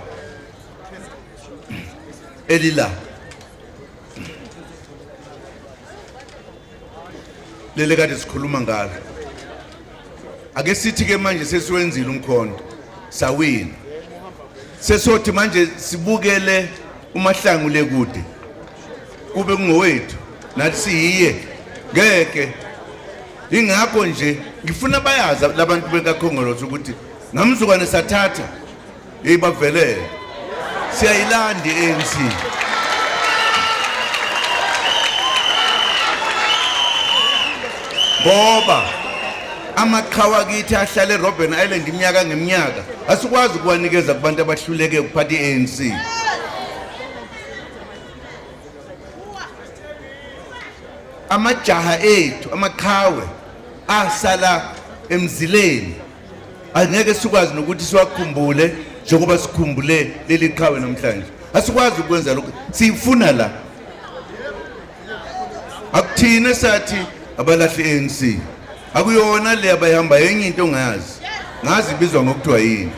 elila leli kade sikhuluma ngalo. Ake sithi ke manje sesiwenzile umkhonto, sawina, sesothi manje sibukele uMahlangu le kude kube kungowethu nathi siyiye ngeke. Ingakho nje ngifuna bayazi labantu bekaKhongolose ukuthi ngamzukwane sathatha hey bavelele, siyayilanda i-ANC. Ngoba amaqhawe akithi ahlale eRobben Island iminyaka ngeminyaka, asikwazi ukuwanikeza kubantu abahluleke ukuphatha i-ANC. Amajaha ethu, amaqhawe asala emzileni, angeke sikwazi nokuthi siwakhumbule njengoba sikhumbule leli qhawe namhlanje. Asikwazi ukwenza lokho, siyifuna la. Akuthina sathi abalahle i-ANC, akuyona le abayihamba, yenye into ongayazi, ngazi ibizwa ngokuthiwa yini.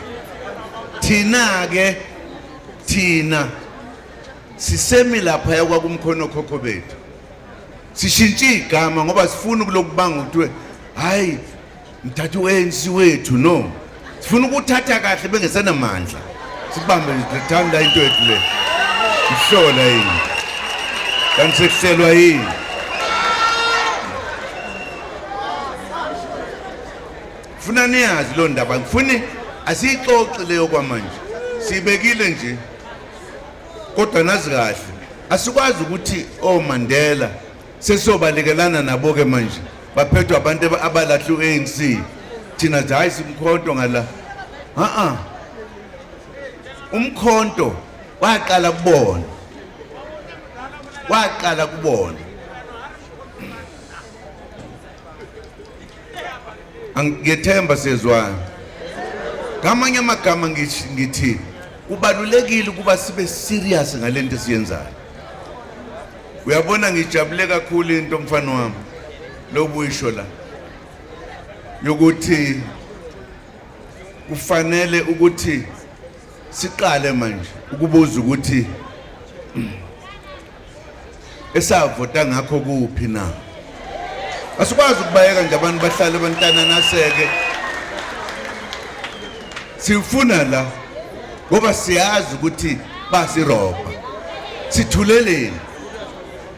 Thina-ke thina sisemi lapha yakwakumkhono okhokho bethu, sishintshe igama ngoba sifuna ukulokubanga kuthiwe hayi mthatha u-ANC wethu. No, sifuna ukuthatha kahle bengesenamandla, sibambe nje, thanda into yethu le, ihlola yini kanti sekuhlelwa yini. Funa niyazi lo ndaba, ngifuni asiyixoxe leyo kwamanje, siyibekile nje, kodwa nazi kahle asikwazi ukuthi oMandela sesobalekelana nabo ke manje, baphethwe abantu abalahla u-ANC, thina nje hayi simkhonto ngala. Ha umkhonto waqala kubona, waqala kubona. Angiyethemba siyezwana. Ngamanye amagama ngithi kubalulekile ukuba sibe serious ngalento esiyenzayo. Uyabona, ngijabule kakhulu into mfana wami lobuyisho la yokuthi kufanele ukuthi siqale manje ukubuza ukuthi esavota ngakho kuphi na. Asikwazi ukubayeka nje abantu bahlale abantana naseke, sifuna la ngoba siyazi ukuthi basirobha, sithuleleni.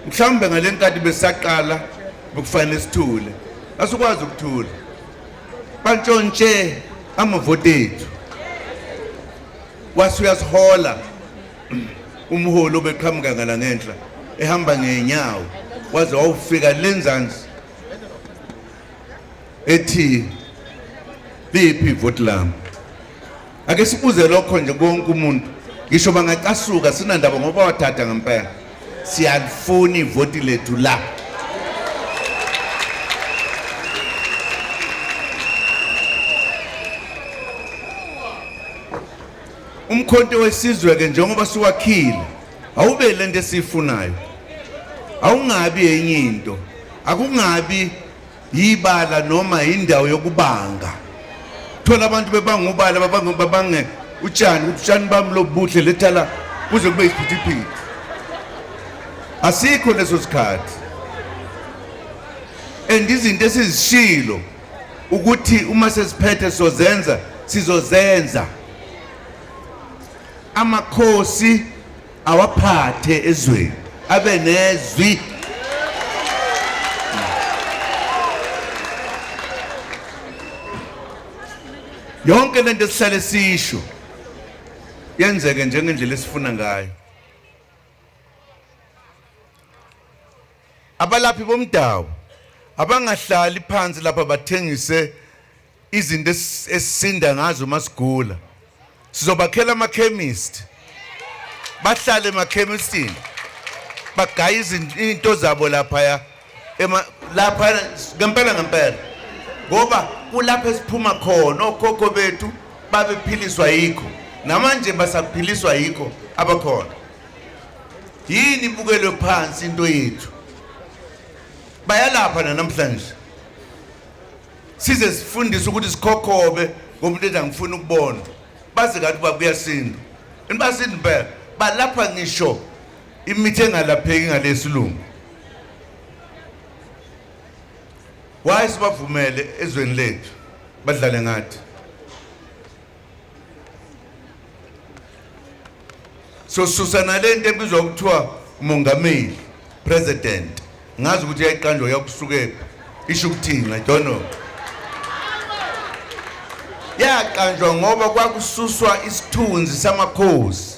Mhlawumbe ngale nkathi besaqala bekufanele sithule, asikwazi ukuthula. Bantshontshe amavoti ethu, wase uyasihola umholi obeqhamuka ngala ngenhla ehamba ngenyawo waze wawufika lenzansi ethi liphi ivoti lami. Ake sibuze lokho nje konke umuntu, ngisho bangacasuka sinandaba ngoba wathatha ngempela. Siyalifuna ivoti lethu la. Umkhonto wesizwe ke njengoba siwakhile awube lento esiyifunayo, awungabi enye into, akungabi yibala noma indawo yokubanga. Thola abantu bebanga ubala, babange babange utshani, ukuthi utshani bami lobuhle lethala kuze kube isiphithiphithi. Asikho leso sikhathi. And izinto esizishilo ukuthi uma sesiphethe sozenza, sizozenza. Amakhosi awaphathe ezweni, abe nezwi. Yonke lento esihlale sisho yenzeke njengendlela esifuna ngayo. Abalaphi bomdabu abangahlali phansi lapha bathengise izinto esisinda ngazo masigula. Sizobakhela ama-chemist, bahlale emakhemistini, bagaye izinto zabo laphaya lapha ngempela ngempela, ngoba kulapho esiphuma khona. Okhokho bethu babephiliswa yikho, namanje basaphiliswa yikho abakhona. Yini ibukelwe phansi into yethu? Bayalapha namhlanje, size sifundise ukuthi sikhokhobe ngoba umuntu ethi angifuni ukubona, baze kathi uba kuyasinda basinda impela. Balapha ngisho imithi engalapheki ngalesilungu. Why sibavumele ezweni lethu? Badlale ngathi. So susa nalento ebizwa kuthiwa umongameli, president. Ngazi ukuthi yayiqanjwa yakusukephi. Isho ukuthini, I don't know. Yaqanjwa ngoba kwakususwa isithunzi samakhosi.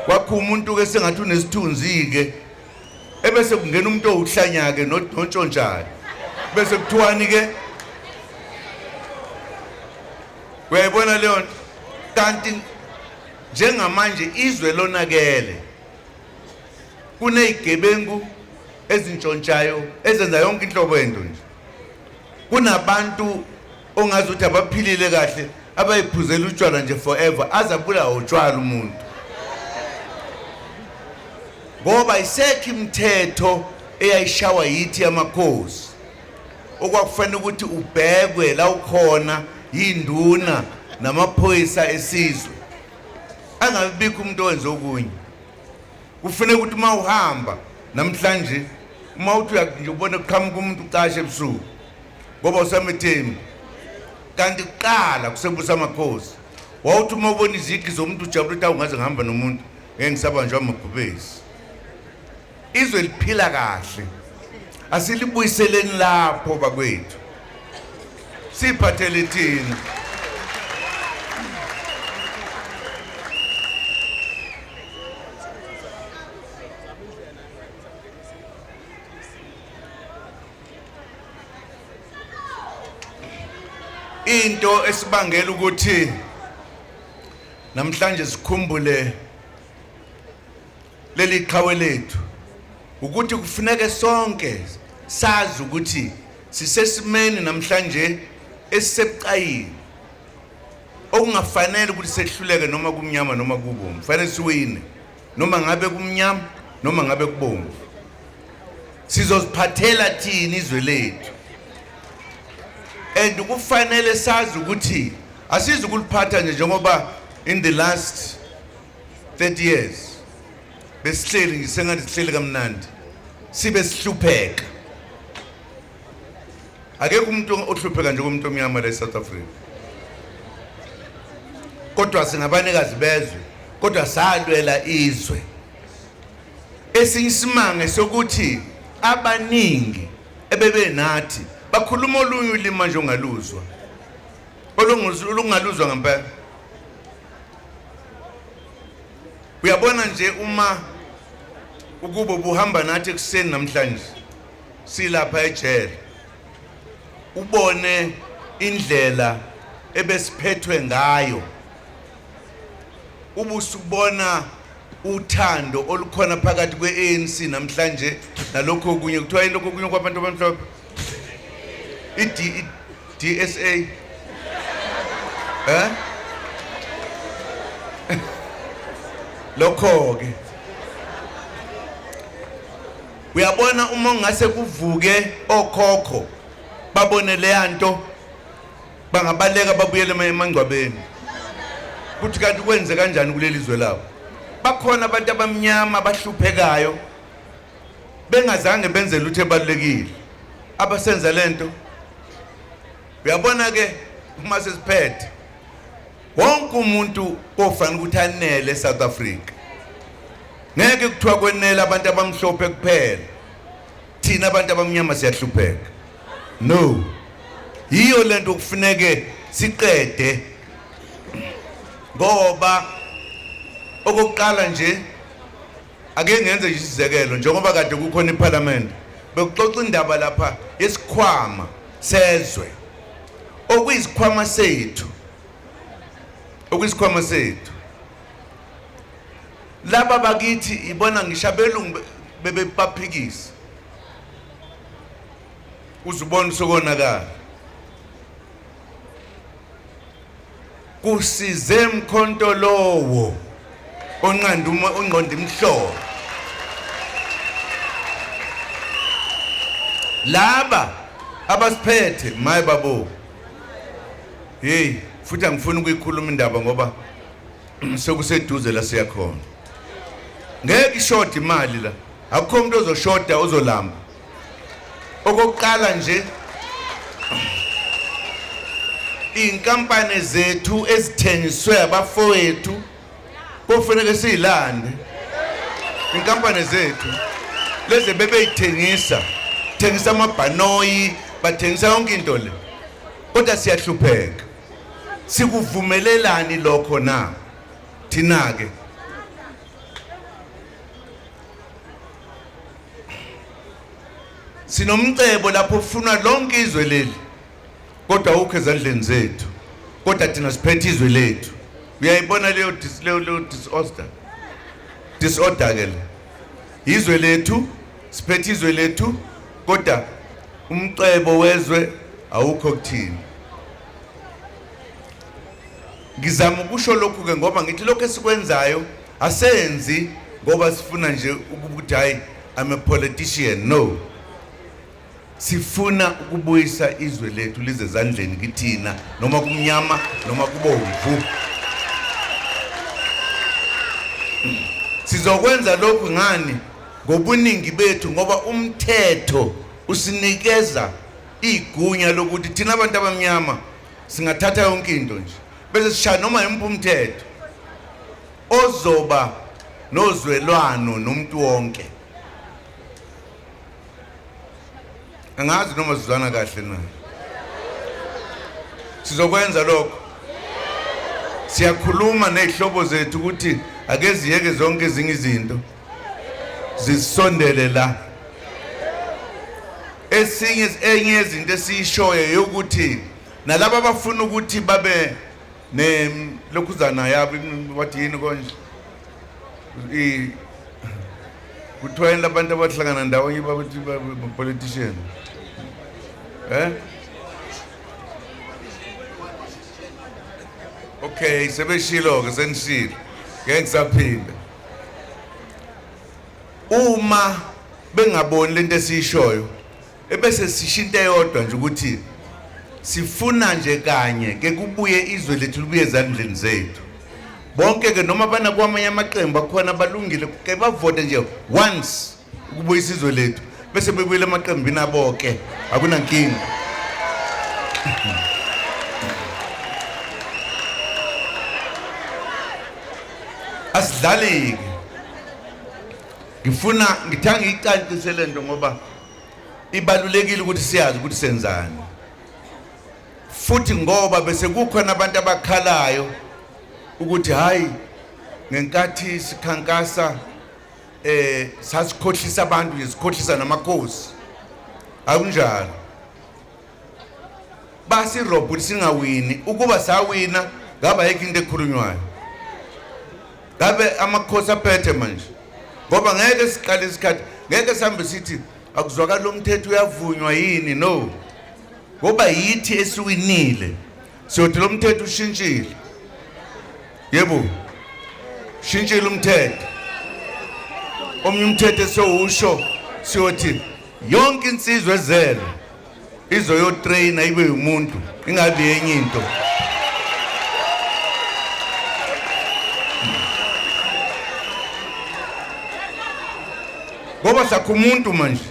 Kwakho umuntu ke sengathi unesithunzi ke ebese kungena umuntu owuhlanya ke nontshontshayo. Bese kuthiwani ke? Uyayibona leyo nto? Kanti njengamanje izwe lonakele. Kunezigebengu ezintshontshayo ezenza yonke inhlobo yento nje. Kunabantu ongazi ukuthi abaphilile kahle abayiphuzela utshwala nje forever, azabulawa utshwala umuntu. Ngoba isekho imithetho eyayishawa yithi yamakhosi, okwakufanele ukuthi ubhekwe la ukhona yinduna namaphoyisa esizwe, angabikho umuntu owenza okunye. Kufuneka ukuthi uma uhamba namhlanje, uma uthi nje ubone kuqhamuka umuntu ucashe ebusuku ngoba usamethembi. Kanti kuqala kusebusa amakhosi, wawuthi uma ubona izigi zomuntu ujabule ukuthi awungaze ngihamba nomuntu, ngeke ngisabanjwa amabhubesi. Izwe liphila kahle, asilibuyiseleni lapho bakwethu, siphathele thina. Into esibangela ukuthi namhlanje sikhumbule leli qhawe lethu ukuthi kufuneke sonke sazi ukuthi sisesimeni namhlanje esisebucayini okungafanele ukuthi sehluleke noma kumnyama noma kubomvu. Fanele siwine noma ngabe kumnyama noma ngabe kubomvu. Sizoziphathela thina izwe lethu, and kufanele sazi ukuthi asizukuliphatha nje njengoba in the last 30 years besihleli nje sengathi sihleli kamnandi, sibe sihlupheka. Akekho umuntu ohlupheka njengomuntu omnyama la eSouth Africa, kodwa singabanikazi bezwe, kodwa salwela izwe. Esinye isimanga sokuthi abaningi ebebenathi bakhuluma olunye ulimi manje ongaluzwa, olungaluzwa ngempela. Uyabona nje uma ukuba buhamba nathi ekuseni namhlanje silapha ejele, ubone indlela ebesiphethwe ngayo, ubusubona uthando olukhona phakathi kwe-ANC namhlanje nalokho okunye kuthiwa yini lokho okunye kwabantu abamhlophe, i-DSA, eh lokho ke uyabona uma ungase kuvuke okhokho babone leya nto, bangabaleka babuyele emangcwabeni kuthi kanti kwenze kanjani kuleli zwe labo. Bakhona abantu abamnyama abahluphekayo bengazange benze lutho ebalulekile, abasenza lento. Uyabona ke uma sesiphethe wonke umuntu kofanele ukuthi anele eSouth Africa. Ngeke kuthiwa kwenela abantu abamhlophe kuphela, thina abantu abamnyama siyahlupheka. No, yiyo lento kufuneke siqede, ngoba okokuqala nje ake ngenze nje isizekelo, njengoba kade kukhona iParliament bekuxoxa indaba lapha yesikhwama sezwe, okuyisikhwama sethu, okuyisikhwama sethu. Laba bakithi ibona ngisho abelungu bebebaphikisa, uzubona usokonakala. Kusize mkhonto lowo onqanda ungqonda imhlolo. Laba abasiphethe maye babo, hey, futhi angifuni ukuyikhuluma indaba ngoba sekuseduze la siyakhona. Ngeke ishoda imali la, akukho umuntu ozoshoda ozolamba. Okokuqala nje Iy'nkampani zethu ezithengiswe abafowethu kofuneke siyilande. Inkampani zethu lezi bebeyithengisa, thengisa amabhanoyi, bathengisa yonke into le, kodwa siyahlupheka. Sikuvumelelani lokho na thina ke? Sinomcebo lapho ufunwa lonke izwe leli, kodwa awukho ezandleni zethu, kodwa thina siphethe izwe lethu. Uyayibona leyo leyo disorder, disorder ke le. Izwe lethu, siphethe izwe lethu, kodwa umcebo wezwe awukho kuthina. Ngizama ukusho lokhu ke ngoba ngithi lokho esikwenzayo asenzi ngoba sifuna nje ukuthi hayi, I'm a politician. No, sifuna ukubuyisa izwe lethu lize ezandleni kithina, noma kumnyama noma kubomvu. Sizokwenza lokhu ngani? Ngobuningi bethu, ngoba umthetho usinikeza igunya lokuthi thina abantu abamnyama singathatha yonke into nje bese sishaya noma yimuphi umthetho ozoba nozwelwano nomuntu wonke. Angazi noma sizwana kahle na. Sizokwenza lokho. Siyakhuluma nezihlobo zethu ukuthi ake ziyeke zonke ezinye izinto zisondele la. Esinye enye yezinto esiyishoyo yokuthi nalabo abafuna ukuthi babe ne lokhuzana yabo, wathi yini konje, kuthiwa yini labantu abahlangana ndawonye bakuthi politician, eh? Okay, sebeshilo ke, senishilo, ngeke ngisaphinda. Uma bengaboni lento esiyishoyo, ebese sisho into eyodwa nje ukuthi sifuna nje kanye ke kubuye izwe lethu libuye ezandleni zethu bonke ke, noma bana kwamanye amaqembu akhona balungile ke, bavote nje once ukubuyisa izwe lethu, bese bebuyela emaqembini abo ke, akunankinga. Asidlalike. Ngifuna ngithanga ngiyicacise lento ngoba ibalulekile ukuthi siyazi ukuthi senzani, futhi ngoba bese kukhona abantu abakhalayo ukuthi hayi, ngenkathi sikhankasa sasikhohlisa abantu nje, sikhohlisa namakhosi. Akunjalo, basirobha ukuthi singawini. Ukuba sawina, ngaba ayikho into ekhulunywayo, ngabe amakhosi aphethe manje, ngoba ngeke siqale isikhathi, ngeke sihambe sithi akuzwakala lo mthetho uyavunywa yini. No, ngoba yithi esiwinile, siyothi lo mthetho ushintshile. Yebo, shintshile umthetho. Omnye umthetho esowusho, siyothi yonke insizwa ezelwe izoyotraina ibe umuntu, ingabi enye into, ngoba sakho umuntu manje.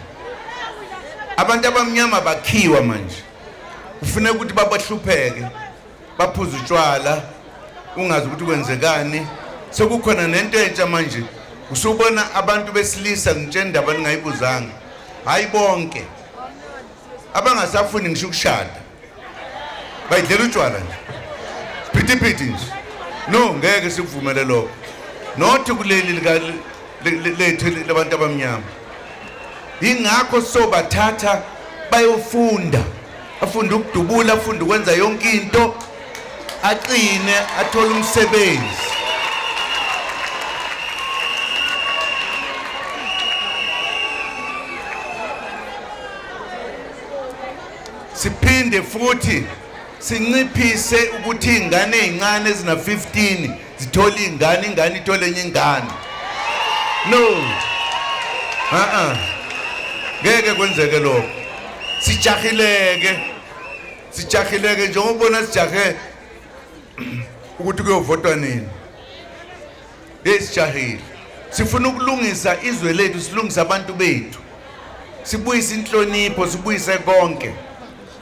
Abantu abamnyama bakhiwa manje, kufuneka ukuthi babahlupheke, baphuze utshwala, ungazi ukuthi kwenzekani. Sekukhona nento entsha manje, usubona abantu besilisa, ngitshela indaba ningayibuzanga, hayi bonke, abangasafuni ngisho ukushada, bayidlela utshwala nje, phithiphithi nje. No, ngeke sikuvumele lokho, not kuleli lethu labantu abamnyama. Ingakho sobathatha bayofunda, afunde ukudubula, afunde ukwenza yonke into, aqine, athole umsebenzi. Siphinde futhi sinciphise ukuthi iy'ngane ey'ncane ezina 15 zithole iy'ngane, ingane ithole enye ingane. No, a-a, ngeke kwenzeke lokho. Sijahileke, sijahileke njengoba ubona sijahe ukuthi kuyovotwa nini. Hey, sijahile, sifuna ukulungisa izwe lethu, silungise abantu bethu, sibuyise inhlonipho, sibuyise konke,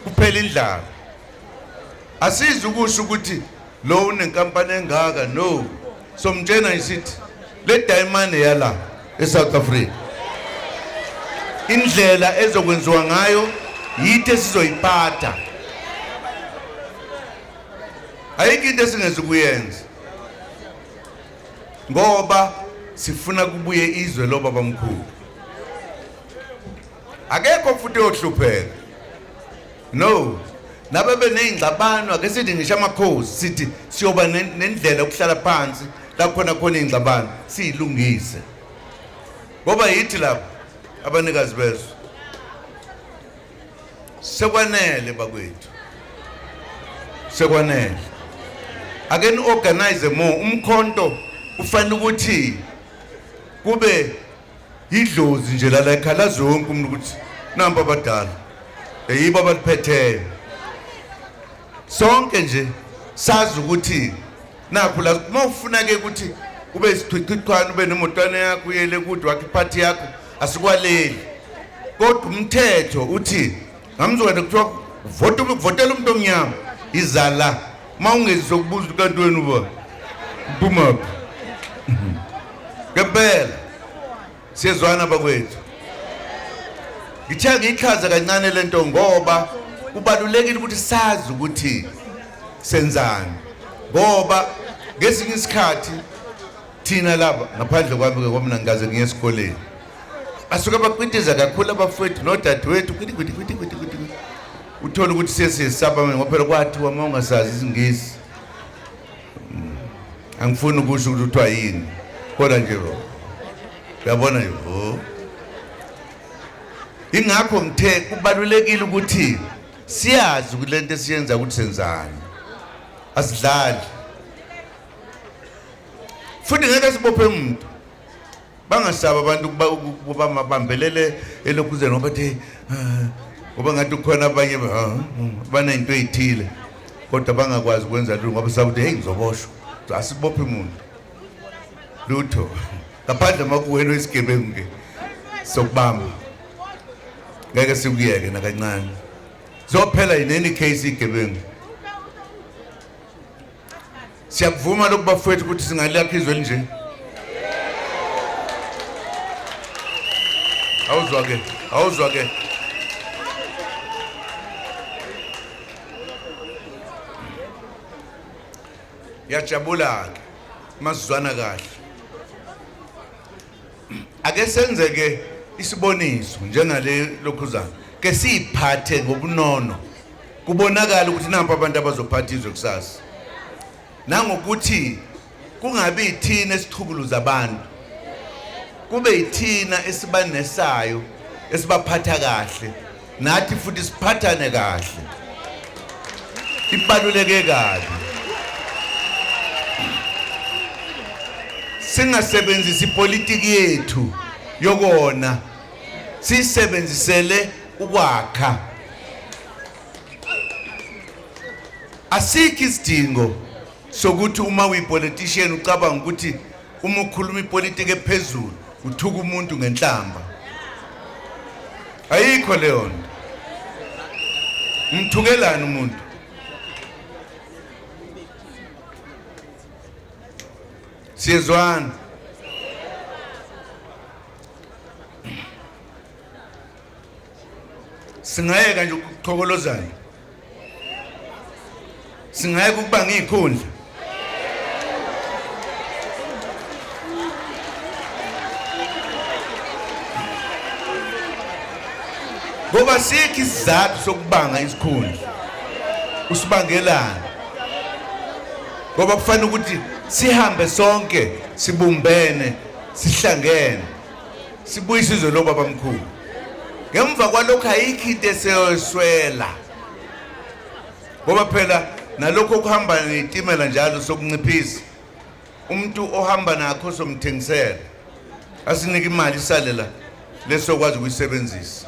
kuphela indlala. Asizi ukusho ukuthi lo unenkampani engaka, no. Somtshena isithi le diamond yala eSouth Africa. Indlela ezokwenziwa ngayo yithi esizoyiphatha. Ayikho into esingeze kuyenza. Ngoba sifuna kubuye izwe lobaba mkhulu. Akekho futhi oyohlupheka. No. Nababe nezingxabano ake sithi ngisho amakhosi sithi siyoba nendlela yokuhlala phansi la khona khona izingxabano siyilungise. Ngoba yithi lapho abanikazi bezwe. Sekwanele bakwethu. Sekwanele. Ake ni organize more umkhonto ufanele ukuthi kube idlozi nje lala ekhaya lazi wonke umuntu ukuthi nampa abadala yibo abaliphetheyo sonke nje sazi ukuthi nakho la uma ufuna ke ukuthi ube isichwichwichwane ube nemotwana yakho uyele kude wakhe iphathi yakho asikwaleli kodwa umthetho uthi ngamzwana kuthiwa vota votela umuntu omnyama izala uma ungezi sokubuza kanti wena uba uphumaphi ngempela siyezwana bakwethu. Ngithe ngiyichaze kancane lento ngoba kubalulekile ukuthi sazi ukuthi senzani, ngoba ngesinye isikhathi thina laba ngaphandle kwami ke ngoba mina ngikaze ngiye esikoleni basuke baqwitiza kakhulu abafowethu nodadewethu kwiti kwiti kwiti kwiti kwiti, uthole ukuthi siye siyesaba ngoba phela kwathiwa uma ungasazi isiNgisi angifuni ukusho ukuthi kuthiwa yini kodwa nje uyabona nje oh. Ingakho ngithe kubalulekile ukuthi siyazi ukuthi lento esiyenza ukuthi senzani, asidlali futhi ngeke sibophe umuntu. Bangasaba abantu ukuba mabambelele elokhuzeni ngoba bathi ah, ngoba ngathi kukhona abanye ah, banento eyithile kodwa bangakwazi ukwenza lutho ngoba sabe ukuthi hey ngizoboshwa. Asibophe umuntu lutho ngaphandle uma kuwena isigebengu ke sokubamba, ngeke sikuyeke nakancane. Zophela yineni case igebengu. Siyakuvuma lokhu bafowethu ukuthi singalakha izwe elinje. Awuzwa ke, awuzwa ke. Yajabula ke masizwana kahle. Ake senze ke isiboniso njengale lokhuzana. Ke siphathe ngobunono. Kubonakala ukuthi nampa abantu abazophatha izwe kusasa. Nangokuthi kungabi ithina esichukuluza abantu, kube ithina esibanesayo, esibaphatha kahle, nathi futhi siphathane kahle. Ibaluleke kabi singasebenzisi ipolitiki yethu yokona, siyisebenzisele ukwakha. Asikho isidingo sokuthi uma uyipolitician ucabanga ukuthi uma ukhuluma ipolitiki ephezulu uthuka umuntu ngenhlamba. Ayikho leyo nto. Umthukelani umuntu? Siyezwana. Singayeka nje ukuchokolozana, singayeka ukuba ngiyikhundla. Ngoba sikho isizathu sokubanga isikhundla, usibangelani? Ngoba kufanele ukuthi sihambe sonke sibumbene, sihlangene, sibuyise izwe lobabamkhulu. Ngemva kwalokho ayikho into eseyoswela, ngoba phela nalokho okuhamba netimela njalo sokunciphisa umuntu ohamba nakho, somthengisela asinike imali isale la lesokwazi ukuyisebenzisa.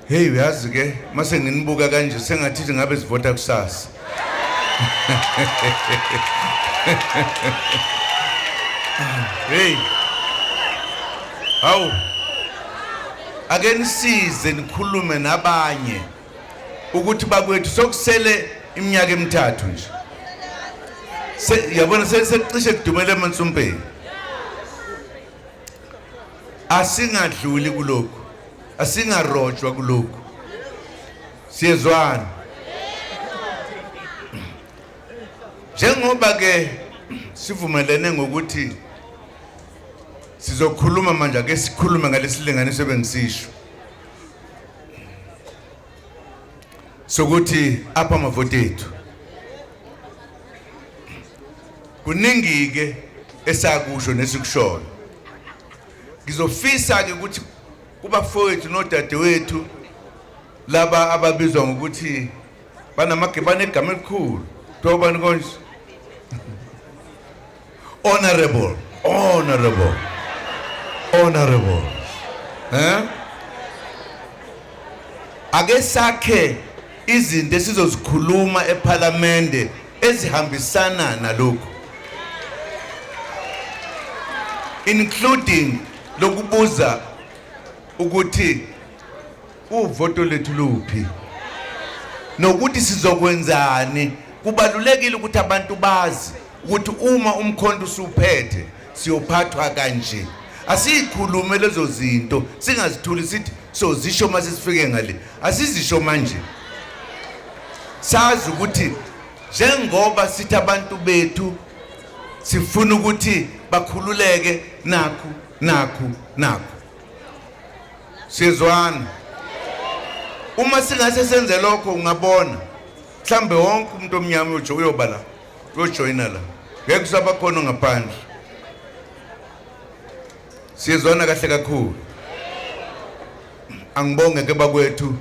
Hey, uyazi ke mase nginibuka kanje sengathi ngabe sivota kusasa. Hey, hawu, ake nisize nikhulume nabanye. Ukuthi bakwethu sokusele iminyaka emithathu nje. Yabona sekucishe kudumele emansumpeni. Asingadluli kulokhu. Asingarojwa kulokhu. Siyezwana. Njengoba ke sivumelene ngokuthi sizokhuluma manje, ake sikhulume ngalesilinganiso ebengisisho sokuthi apha amavoti ethu. Kuningi ke esakusho nesikushoyo. Ngizofisa ke ukuthi kubafowethu nodadewethu laba ababizwa ngokuthi banegama elikhulu, kuthiwa bani konje? Honorable, honorable, honorable. Ake sakhe izinto esizozikhuluma ePhalamende ezihambisana nalokhu, including lokubuza ukuthi uvoto lethu luphi nokuthi sizokwenzani. Kubalulekile ukuthi abantu bazi ukuthi uma umkhonto usuphethe siyophathwa kanje. Asiyikhulume lezo zinto, singazithuli sithi sozisho mase sifike ngale. Asizisho manje, sazi ukuthi njengoba sithi abantu bethu sifuna ukuthi bakhululeke, nakhu nakhu nakhu. Sizwana. Uma singase senze lokho, ungabona mhlambe wonke umuntu omnyama uyoba la, uyojoyina la, ngeke kusaba khona ngaphandle. Sizwana kahle kakhulu. Angibonge ke bakwethu,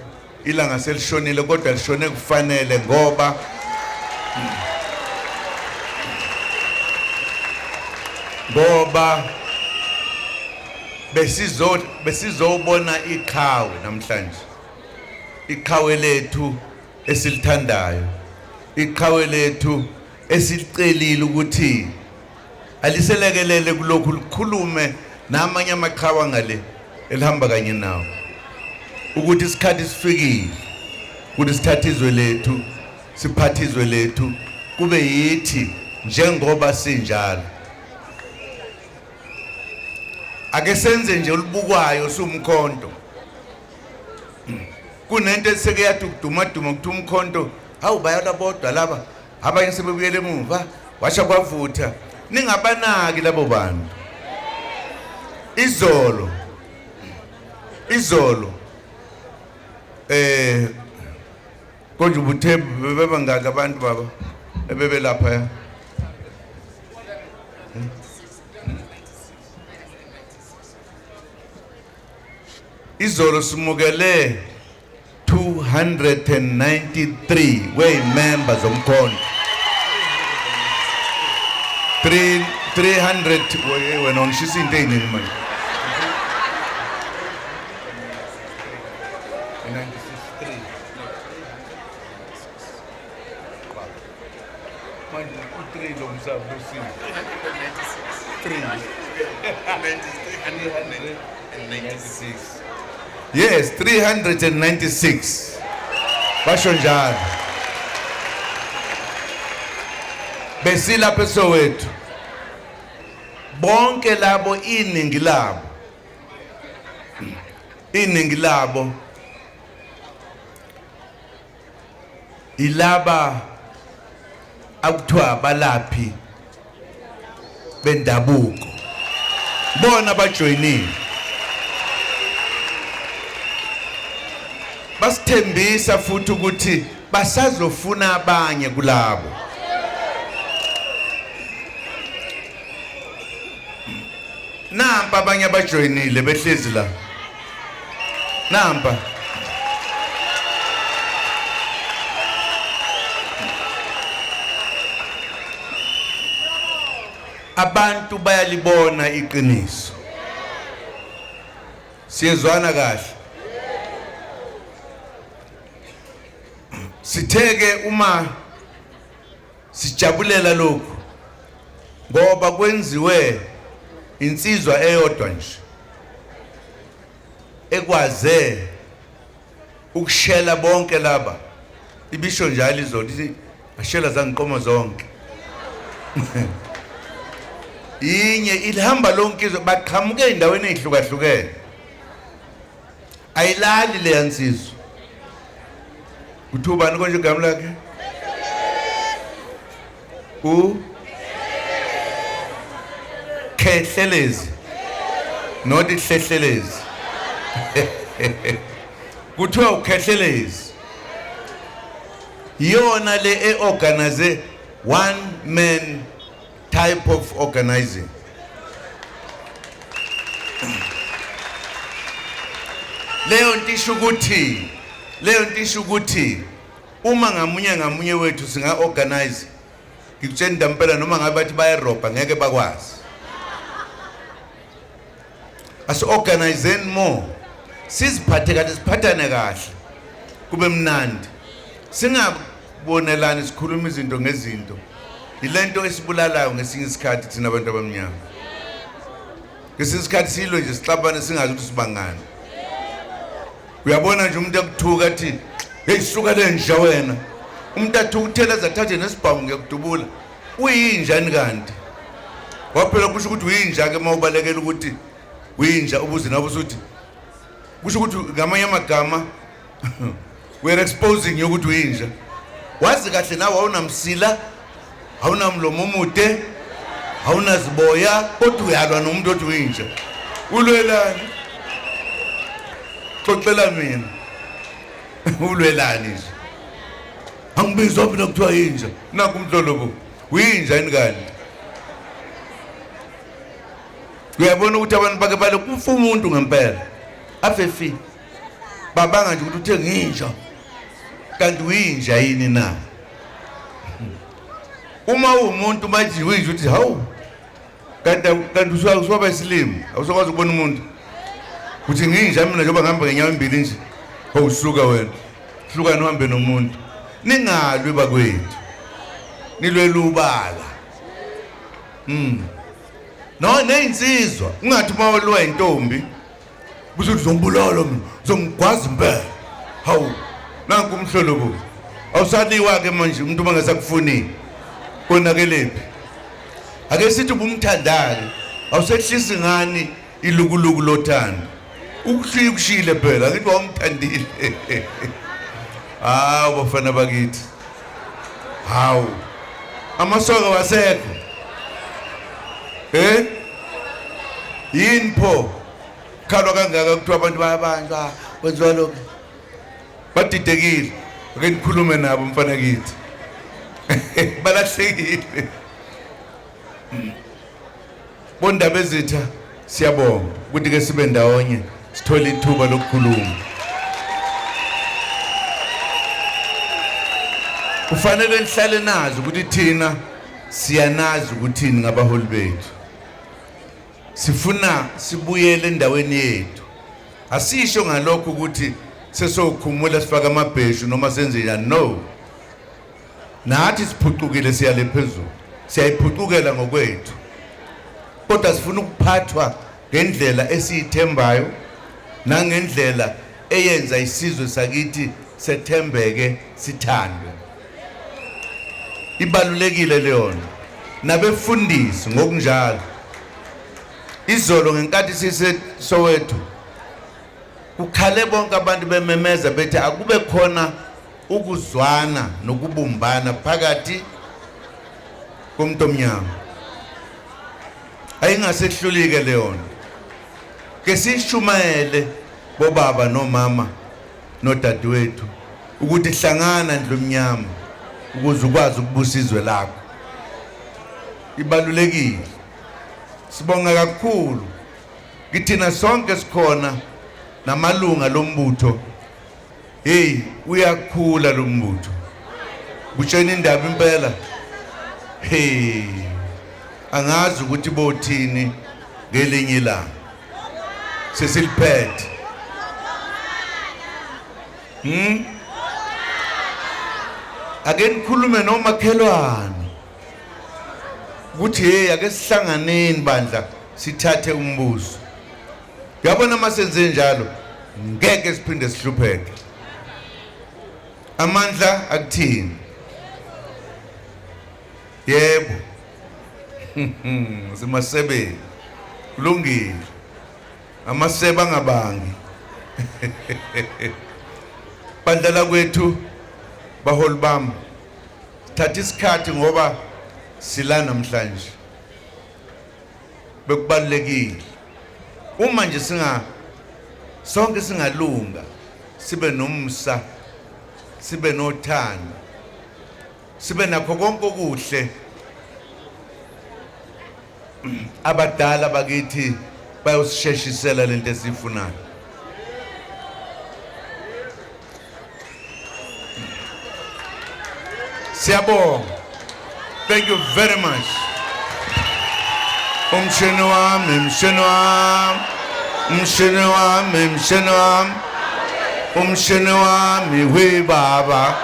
ilanga selishonile kodwa lishone kufanele, ngoba besizobona iqhawe namhlanje, iqhawe lethu esilithandayo, iqhawe lethu esilicelile ukuthi aliselekelele kulokhu, likhulume namanye amaqhawe ngale elihamba kanye nawo, ukuthi isikhathi sifikile ukuthi sithathe izwe lethu, siphathe izwe lethu, kube yithi njengoba sinjalo. Ake senze nje olubukwayo siwumkhonto. Kunento eseke yathi ukudumaduma kuthi umkhonto, hawu bayalwa bodwa laba, abanye sebebuyele emuva, washa kwavutha. Ningabanaki labo bantu. Izolo, izolo, konje ubuthe bebangaki abantu baba ebebelapha ya? Izolo simukele 293 weyimember zomkhonto. 300, wena ungishisa into eyiningi manje. Yes, 396. Basho njalo. Besilapha eSoweto. Bonke labo iningi labo. Iningi labo ilaba akuthiwa abalaphi bendabuko. Bona bajoyinile. Basithembisa futhi ukuthi basazofuna abanye kulabo. Nampa abanye abajoyinile behlezi la. Nampa. Abantu bayalibona iqiniso. Siyezwana kahle. Sitheke uma sijabulela lokhu ngoba kwenziwe insizwa eyodwa nje ekwaze ukushela bonke laba. Ibisho njalo izolo ithi ashela zangiqoma zonke. Inye ilihamba lonke izwe baqhamuke endaweni ezihlukahlukene. Ayilali leya nsizwa. Kuthiwa ubani konje igama lakhe? U Khehlelezi. Not ihlehlelezi. Kuthiwa uKhehlelezi. Iyona le eorganize one man type of organizing. Leyo nto isho ukuthi leyo nto isho ukuthi uma ngamunye ngamunye wethu singa organize ngikutshela indampela noma ngabe bathi bayarobha ngeke bakwazi. Asi organizeni more. Siziphathe kahle siphathane kahle. Kube mnandi. Singabonelani sikhuluma izinto ngezinto. Ilento esibulalayo ngesinye isikhathi thina abantu abamnyama. Ngesinye isikhathi silwe nje sixabane singazi ukuthi sibangani. Uyabona nje umuntu ekuthuka athi hey suka lenja wena. Umuntu athukuthela azathathe nesibhamu ngiyakudubula. Uyinjani kanti? Waphela kusho ukuthi uyinja ke mawubalekela ukuthi uyinja ubuze nawe usuthi kusho ukuthi ngamanye amagama we are exposing you ukuthi uyinja. Wazi kahle nawe awunamsila, awunamlomo omude, awunaziboya kodwa uyalwa nomuntu othi uyinja. Ulwelani? Xoxela mina. Ulwelani nje? Angibizwa mina kuthiwa yinja. Nakhu umhlolo bo. Uyinja yini kanti? Uyabona ukuthi abantu bake bale kufa umuntu ngempela. Afe fi. Babanga nje ukuthi uthe nginja. Kanti uyinja yini na? Uma uwumuntu manje uyinja uthi hawu kanti kanti uswaba isilimo awusakwazi ukubona umuntu. Uthi nginja mina njengoba ngihamba ngenyawo embili nje. Awusuka wena. Hlukana uhambe nomuntu. Ningalwi bakwethu. Nilwela ubala. No nezinsizwa ungathi uma walwa intombi bese uthi uzombulala mina uzongigwaza impela. Hawu nanku umhlolo bo. Awusaliwa ke manje umuntu uma ngesakufuni. Konakelephi? Ake sithi ubumthandake awusehlisi ngani ilukuluku lothando. Ukuhliya ukushile phela ngithi wawumthandile. Hawu bafana bakithi. Hawu. Amasoka wasekho. Eh? Yini pho? Khalwa kangaka kuthiwa abantu bayabanjwa kwenziwa lokho. Badidekile. Ake nikhulume nabo mfana kithi. Balahlekile. Bondaba ezitha siyabonga ukuthi ke sibe ndawonye sithole ithuba lokukhuluma. Kufanele nihlale nazi ukuthi thina siyanazi ukuthi ngabaholi bethu. Sifuna sibuyele endaweni yethu. Asisho ngalokho ukuthi sesokhumula sifaka amabheshu noma senze njani no. Nathi siphucukile siyale phezulu. Siyayiphucukela ngokwethu. Kodwa sifuna ukuphathwa ngendlela esiyithembayo nangendlela eyenza isizwe sakithi sethembeke sithandwe. Ibalulekile leyo nto. Nabefundisi ngokunjalo. Izolo ngenkathi sise Soweto kukhale bonke abantu bememeza bethi akube khona ukuzwana nokubumbana phakathi komuntu omnyama. Ayingasehlulike leyo nto. Ke sishumayele bobaba nomama nodadewethu ukuthi hlangana ndlu emnyama ukuze ukwazi ukubusa izwe lakho. Ibalulekile. Sibonga kakhulu kithina sonke sikhona namalunga lombutho. Hey, uyakhula lo mbutho. Kutshena indaba impela. Hey. Angazi ukuthi bothini ngelinye ilanga. Sesiliphethe. Ake nikhulume nomakhelwane. Ukuthi hey ake sihlanganeni bandla sithathe umbuso. Uyabona uma senze njalo ngeke siphinde sihlupheke. Amandla akuthini? Yebo. Simasebeni. Kulungile. Amasebe angabangi. Bandla lakwethu baholi bami. Thatha isikhathi ngoba sila namhlanje. Bekubalekile. Uma nje singa sonke singalunga sibe nomsa sibe nothando sibe nakho konke okuhle abadala bakithi bayosisheshisela lento esifunayo. Siyabonga. Thank you very much. Umshini wami, umshini wami, umshini wami, umshini wami, umshini wami we baba.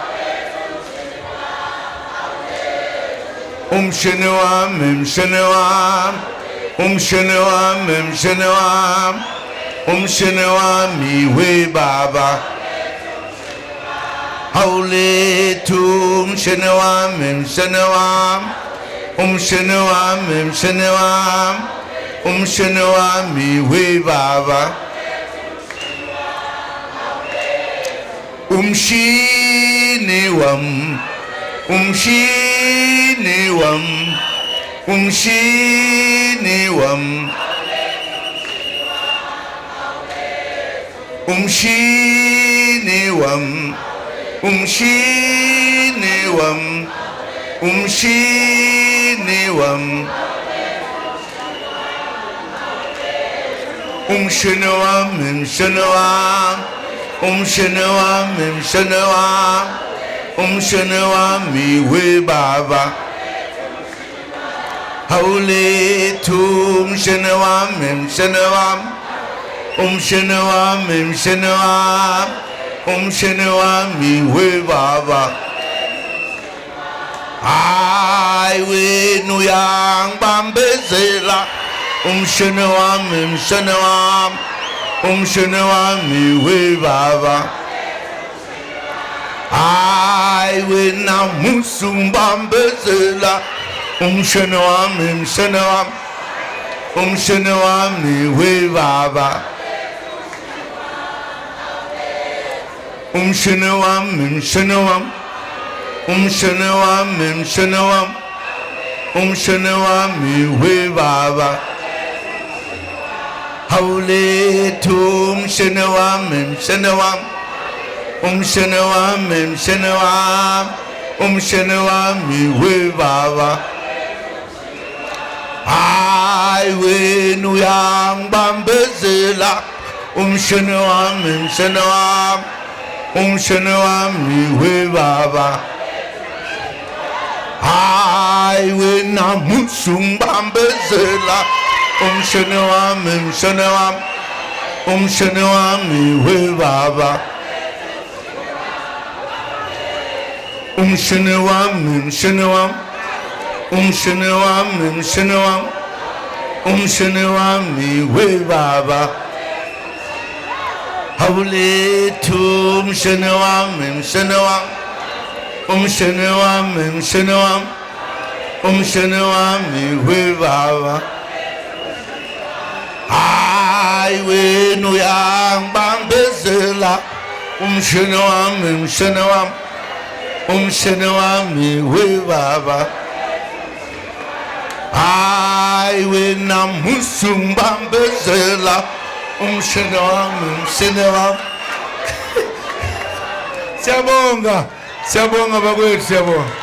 Umshini wami, umshini wami, umshini wami, umshini wami, umshini wami we baba. Hawulethu umshini wami, umshini wami, umshini wami, umshini wami, umshini wami we baba. Umshini wami, umshini wami, umshini wami, umshini wami, umshini wami, umshini wami, umshini wami, umshini wami, umshini wami, umshini wami, umshini wami we baba. Hawulethu umshini wami, umshini wami, umshini wami, umshini wami, umshini wami we baba. Hayi wena uyangibambezela umshini wami, umshini wami, umshini wami we baba. Hayi wena musungibambezela umshini wami, umshini wami, umshini wami we baba. Umshini wami, umshini wami, umshini wami, umshini wami, umshini wami we baba. Hawulethu umshini wami, umshini wami, umshini wami, umshini wami, umshini wami we baba. Hayi wena uyangibambezela umshini wami, umshini wami, umshini wami we baba. Hayi wena musungibambezela umshini wami, umshini wami, umshini wami we baba. Umshini wami, umshini wami, umshini wami, umshini wami, umshini wami we baba. Hawulethu umshini wami, umshini wami, umshini wami, umshini wami, umshini wami we baba. Hayi wena uyangibambezela umshini wami, umshini wami, umshini wami we baba. Hayi wena musungibambezela umshini wami, umshini wami. Siyabonga, siyabonga bakwethu, siyabonga.